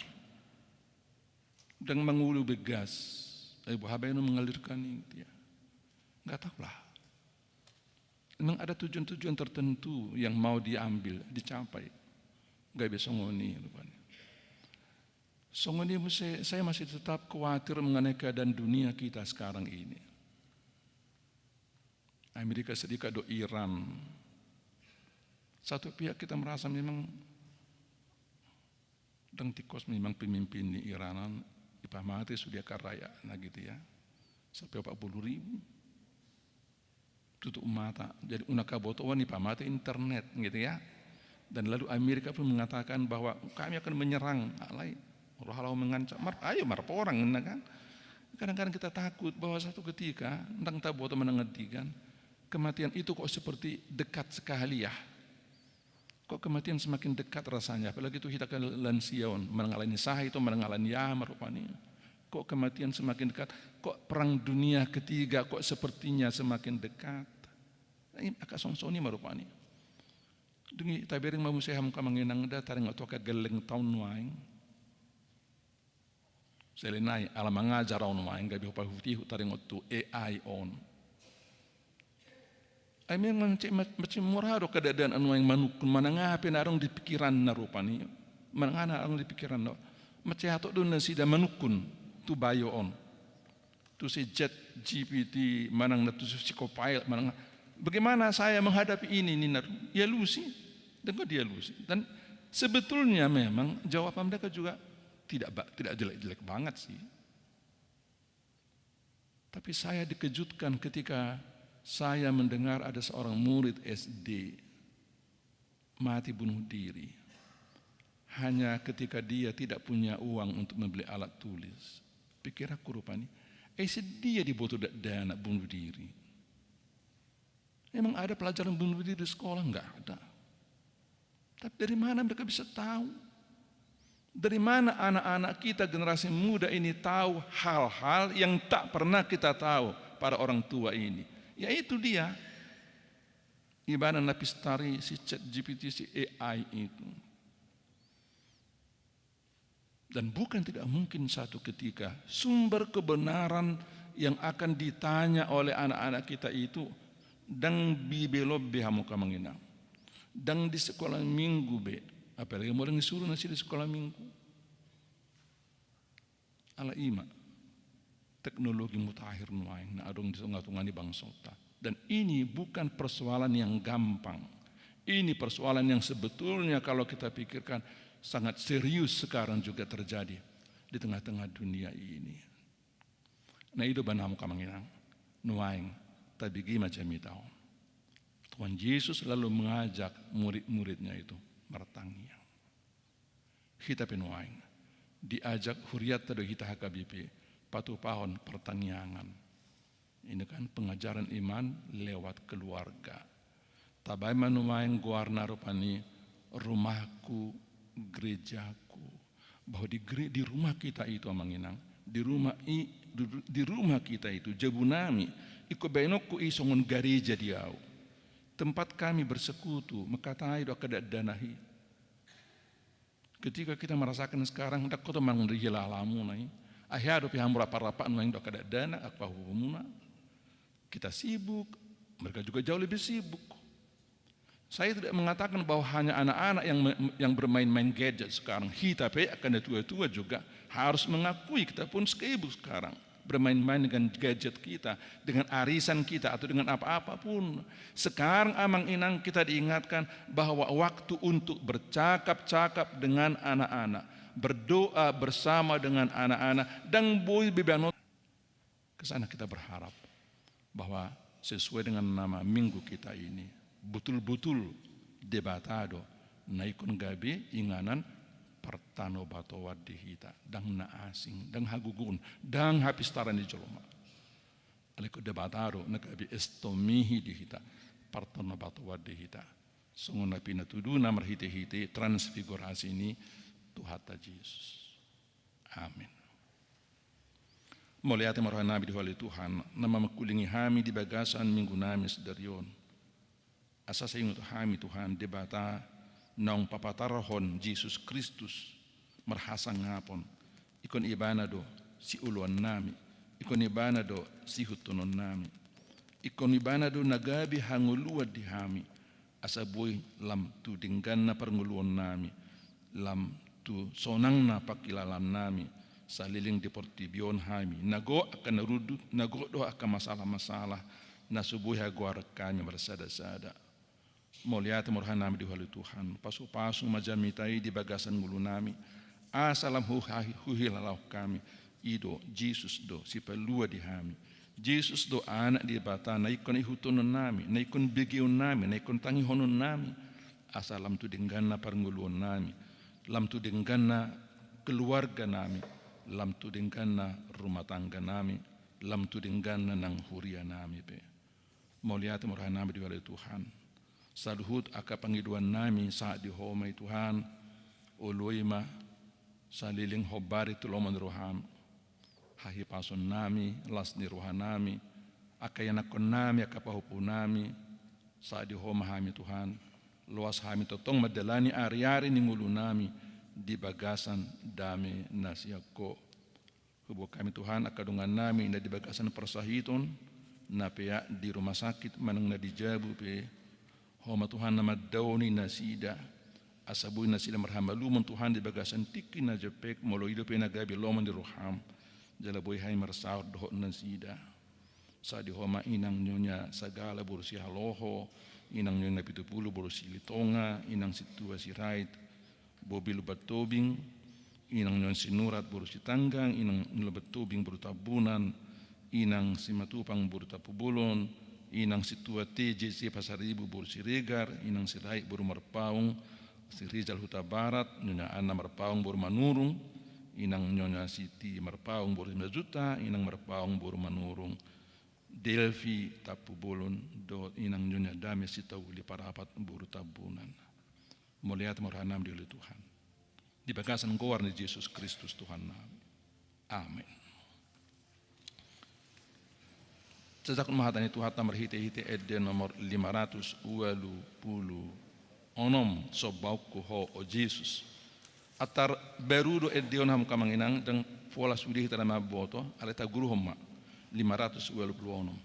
ndang mangolu be gas. Ai boha baenon mengalirkan i, gitu ya. Nggak tahu lah. Memang ada tujuan-tujuan tertentu yang mau diambil, dicapai. Gabe songon i rupani. Songon i muse, saya masih tetap khawatir mengenai keadaan dunia kita sekarang ini. Amerika Serikat do Iran. Satu pihak kita merasa memang ndang tingkos memang pemimpin ni Iran on, dipamate sude angka rakyatna gitu ya. Sampai empat puluh ribu. Tutup mata. Jadi unang habotoon, dipamate internet gitu ya. Dan lalu Amerika pun mengatakan bahwa kami akan menyerang, alai ro halak mengancam, mar, ayo marporang, ninna kan. Kadang-kadang kita takut bahwa satu ketika, ndang taboto manang andigan, kematian itu kok seperti dekat sekali ya. Kok kematian semakin dekat rasanya, apalagi tu hita angka lansia on, manang ala ni sahat i, manang ala ni aha ma rupani. Kok kematian semakin dekat, kok perang dunia ketiga kok sepertinya semakin dekat. Nah, i angka songon i ma rupani. Dung i tabereng ma muse hamu amang inang, da taringot tu angka gelleng taon nuaeng. Selain i, ala mangajar au nuaeng, gabe hupaihut-ihut taringot tu A I on. Ai memang mansai, mansai mura do angka dakdanak nuaeng manungkun manang aha pe na adong di pikiranna rupani. Manang aha na adong di pikiranna. Mansai hatop do nasida manungkun tu bayo on. Tu si Chat G P T manang na tu si Copilot manang, bagaimana saya menghadapi ini, ninna. Dialusi. Dan kok dialusi. Dan sebetulnya memang jawaban mereka juga tidak ba-, tidak jelek-jelek banget sih. Tapi saya dikejutkan ketika saya mendengar ada seorang murid S D mati bunuh diri hanya ketika dia tidak punya uang untuk membeli alat tulis. Pikiranku rupani, eh, ise dia diboto dakdanak bunuh diri? Emang ada pelajaran bunuh diri di sekolah? Nggak ada. Tapi dari mana mereka bisa tahu? Dari mana anak-anak kita, generasi muda ini tahu hal-hal yang tak pernah kita tahu pada orang tua ini? Ya itu dia. Ibana na pistari si Chat G P T, si A I itu. Dan bukan tidak mungkin satu ketika sumber kebenaran yang akan ditanya oleh anak-anak kita itu ndang dibelobbe hamu amang inang. Ndang di sekolah minggu be, apalagi modern disuruh nasida di sekolah minggu. Ala ima teknologi mutakhir nuaeng na adong di tonga-tonga ni bangsonta. Dan ini bukan persoalan yang gampang. Ini persoalan yang sebetulnya kalau kita pikirkan sangat serius sekarang juga terjadi di tengah-tengah dunia ini. Na i do baen hamu amang inang, nuaeng tabege ma jamita on. Tuhan Yesus lalu mengajak murid-muridnya itu martangiang. Hita pe nuaeng diajak hurianta do hita H K B P patupahon partangiangan. Ini kan pengajaran iman lewat keluarga. Tabaen ma nuaeng goarna rupani, rumahku, gerejaku. Bahwa di gere-, di rumah kita itu, amang inang, di rumah i, di, di rumah kita itu, jabu nami, ingkon baenonku i songon gareja di ahu. Tempat kami bersekutu, mangkatai do angka dakdanak i. Ketika kita merasakan sekarang, ndang huboto manang di hela halamuna i. Ai hea dope hamu rap-rap nuaeng dohot angka dakdanak, angka pahompumuna. Kita sibuk, Mereka juga jauh lebih sibuk. Saya tidak mengatakan bahwa hanya anak-anak yang me-, yang bermain-main gadget sekarang. Hita pe angka na tua-tua juga harus mengakui kita pun sibuk sekarang bermain-main dengan gadget kita, dengan arisan kita, atau dengan apa-apa pun. Sekarang, Amang Inang, kita diingatkan bahwa waktu untuk bercakap-cakap dengan anak-anak, berdoa bersama dengan anak-anak, ndang boi be baenon. Ke sana kita berharap bahwa sesuai dengan nama minggu kita ini, butul-butul Debata do na ingkon gabe inganan partanobatoan di hita, ndang na asing, ndang hagogoon, ndang hapistaran ni jolma. Alai ingkon Debata do na gabe estomihi di hita, partanobatoan di hita. Songon na pinatuduna marhite-hite transfigurasi ni Tuhanta Jesus. Amin. Mauliate ma rohanami di hualu ni Tuhan, na mamangkulingi hami di bagasan minggunami sadari on. Asa sai ingot hami Tuhan Debata naung papatarhon Jesus Kristus marhasangapon, ingkon Ibana do sioloannami, ingkon Ibana do siihuthononnami, ingkon Ibana do na gabe hangoluan di hami, asa boi lam tu dengganna parngoluonnami, lam tu sonangna pangkilalaannami, saleleng di portibi on hami, na gok angka na rundut, na gok do angka masalah-masalah, na so boi hagoaran hami marsada-sada. Mauliate ma rohanami di hualu ni Tuhan, pasu-pasu ma jamita i di bagasan ngolunami, asa lam hu-, huhilala hami, i do Jesus do sipalua di hami. Jesus do Anak ni Debata na ingkon ihuthononnami, na ingkon begeonnami, na ingkon tangihononnami, asa lam tu dengganna parngoluonnami, lam tu dengganna keluarganami, lam tu dengganna rumah tangganami, lam tu dengganna nang hurianami pe. Mauliate ma rohanami di hualu ni Tuhan. Saluhut angka pangidoannami sahat di Ho ma i Tuhan, oloi ma saleleng hombar i tu lomo ni roham. Hahipasonnami, las ni rohanami, angka ianakkonnami, angka pahompumi, sahat di Ho ma hami Tuhan. Loas hami tongtong mandalani ari-ari ni ngolunami di bagasan dame na sian Ho. Huboan hami Tuhan angka dongannami na di bagasan parsahiton, na peak di rumah sakit manang na di jabu pe. Ho ma Tuhan na mandaoni nasida, asa boi nasida marhamalumon Tuhan di bagasan tingki na jempek, molo i dope na gabe lomo ni roham, jala boi hami marsaor dohot nasida. Sahat di Ho ma inang Nyonya Sagala boru Sihaloho, inang Nyonya Pitupulu boru Silitonga, inang Sintua Sirait boru Lumban Tobing, inang Nyonya Sinurat boru Sitanggang, inang Lumban Tobing boru Tambunan, inang Simatupang boru Tampubolon, inang Sintua T J C Pasaribu boru Siregar, inang Sirait boru Marpaung, Si Rizal Hutabarat, Nyonya Anna Marpaung boru Manurung, inang Nyonya Siti Marpaung boru Simanjuntak, inang Marpaung boru Manurung, Delvi Tampubolon, dohot inang Nyonya Dame Sitauli Parapat boru Tambunan. Mauliate ma rohanami di hualu ni Tuhan, di bagasan goar ni Jesus Kristus Tuhannami. Amen. Tajaha ma hata ni Tuhanta marhite-hite ende nomor lima ratus ualu pulu onom, Sombaonku Ho, o Jesus. Atar baru do ende on hamu angka amang inang, ndang pola sude hita na mamboto, alai taguruhon ma, lima ratus ualu pulu onom.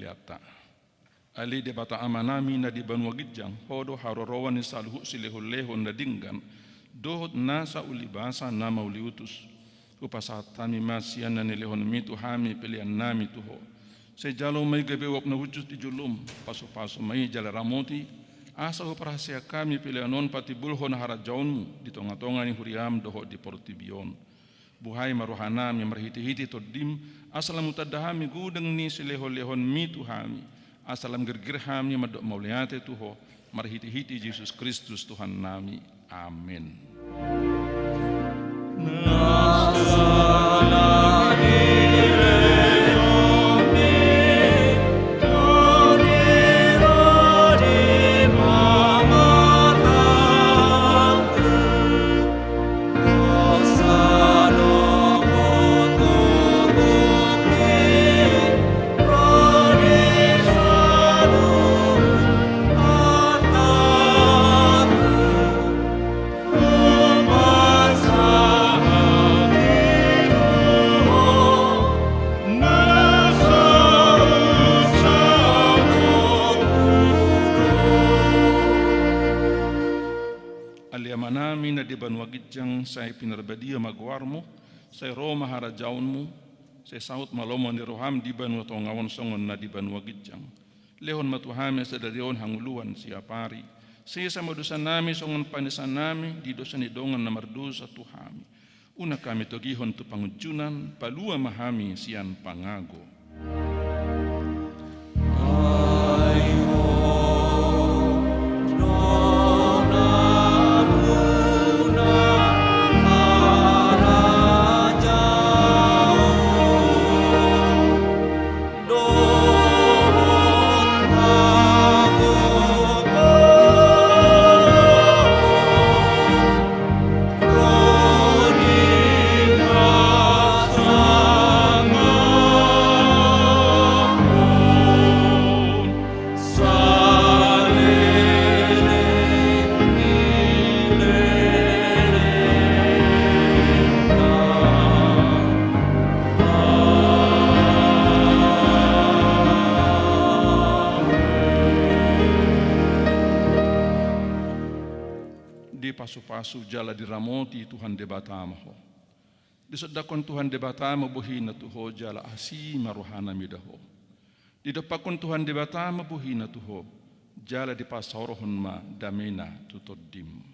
Ata. Ale Debata Amanami na di banua ginjang, Ho do haroroan ni saluhut silehonlehon na denggan dohot nasa ulibasa na mauliutus. Hupasahat hami ma sian na nilehonmi tu hami peleannami tu Ho. Sai jalo ma i gabe uap na hushus di jolom, pasupasu ma i jala ramoti, asa huparhaseang hami pelean on patimbulhon harajaonmu di tongatonga ni huriam dohot di portibi on. Buhai ma rohanami marhitehite Tondim, asa lam hutanda hami godang ni silehonlehonmi tu hami, asa lam girgir hami mandok mauliate tu Ho, marhitehite Jesus Kristus Tuhannami. Amen. Ale Amanami na di banua ginjang, sai pinarbadia ma goarmu, sai ro ma harajaonmu, sai saut ma lomo ni roham di banua tonga on songon na di banua ginjang. Lehon ma tu hami sadari on hangoluan siapari. Sesa ma dosanami songon panesanami di dosa ni dongan na mardosa tu hami. Unang hami togihon tu pangunjunan, palua ma hami sian pangago. Dipasupasu jala diramoti Tuhan Debata ma ho. Disondangkon Tuhan Debata ma bohina tu ho jala asi ma rohana mida ho. Didompakkon Tuhan Debata ma bohina tu ho, jala dipasaorhon ma damena tu tondim.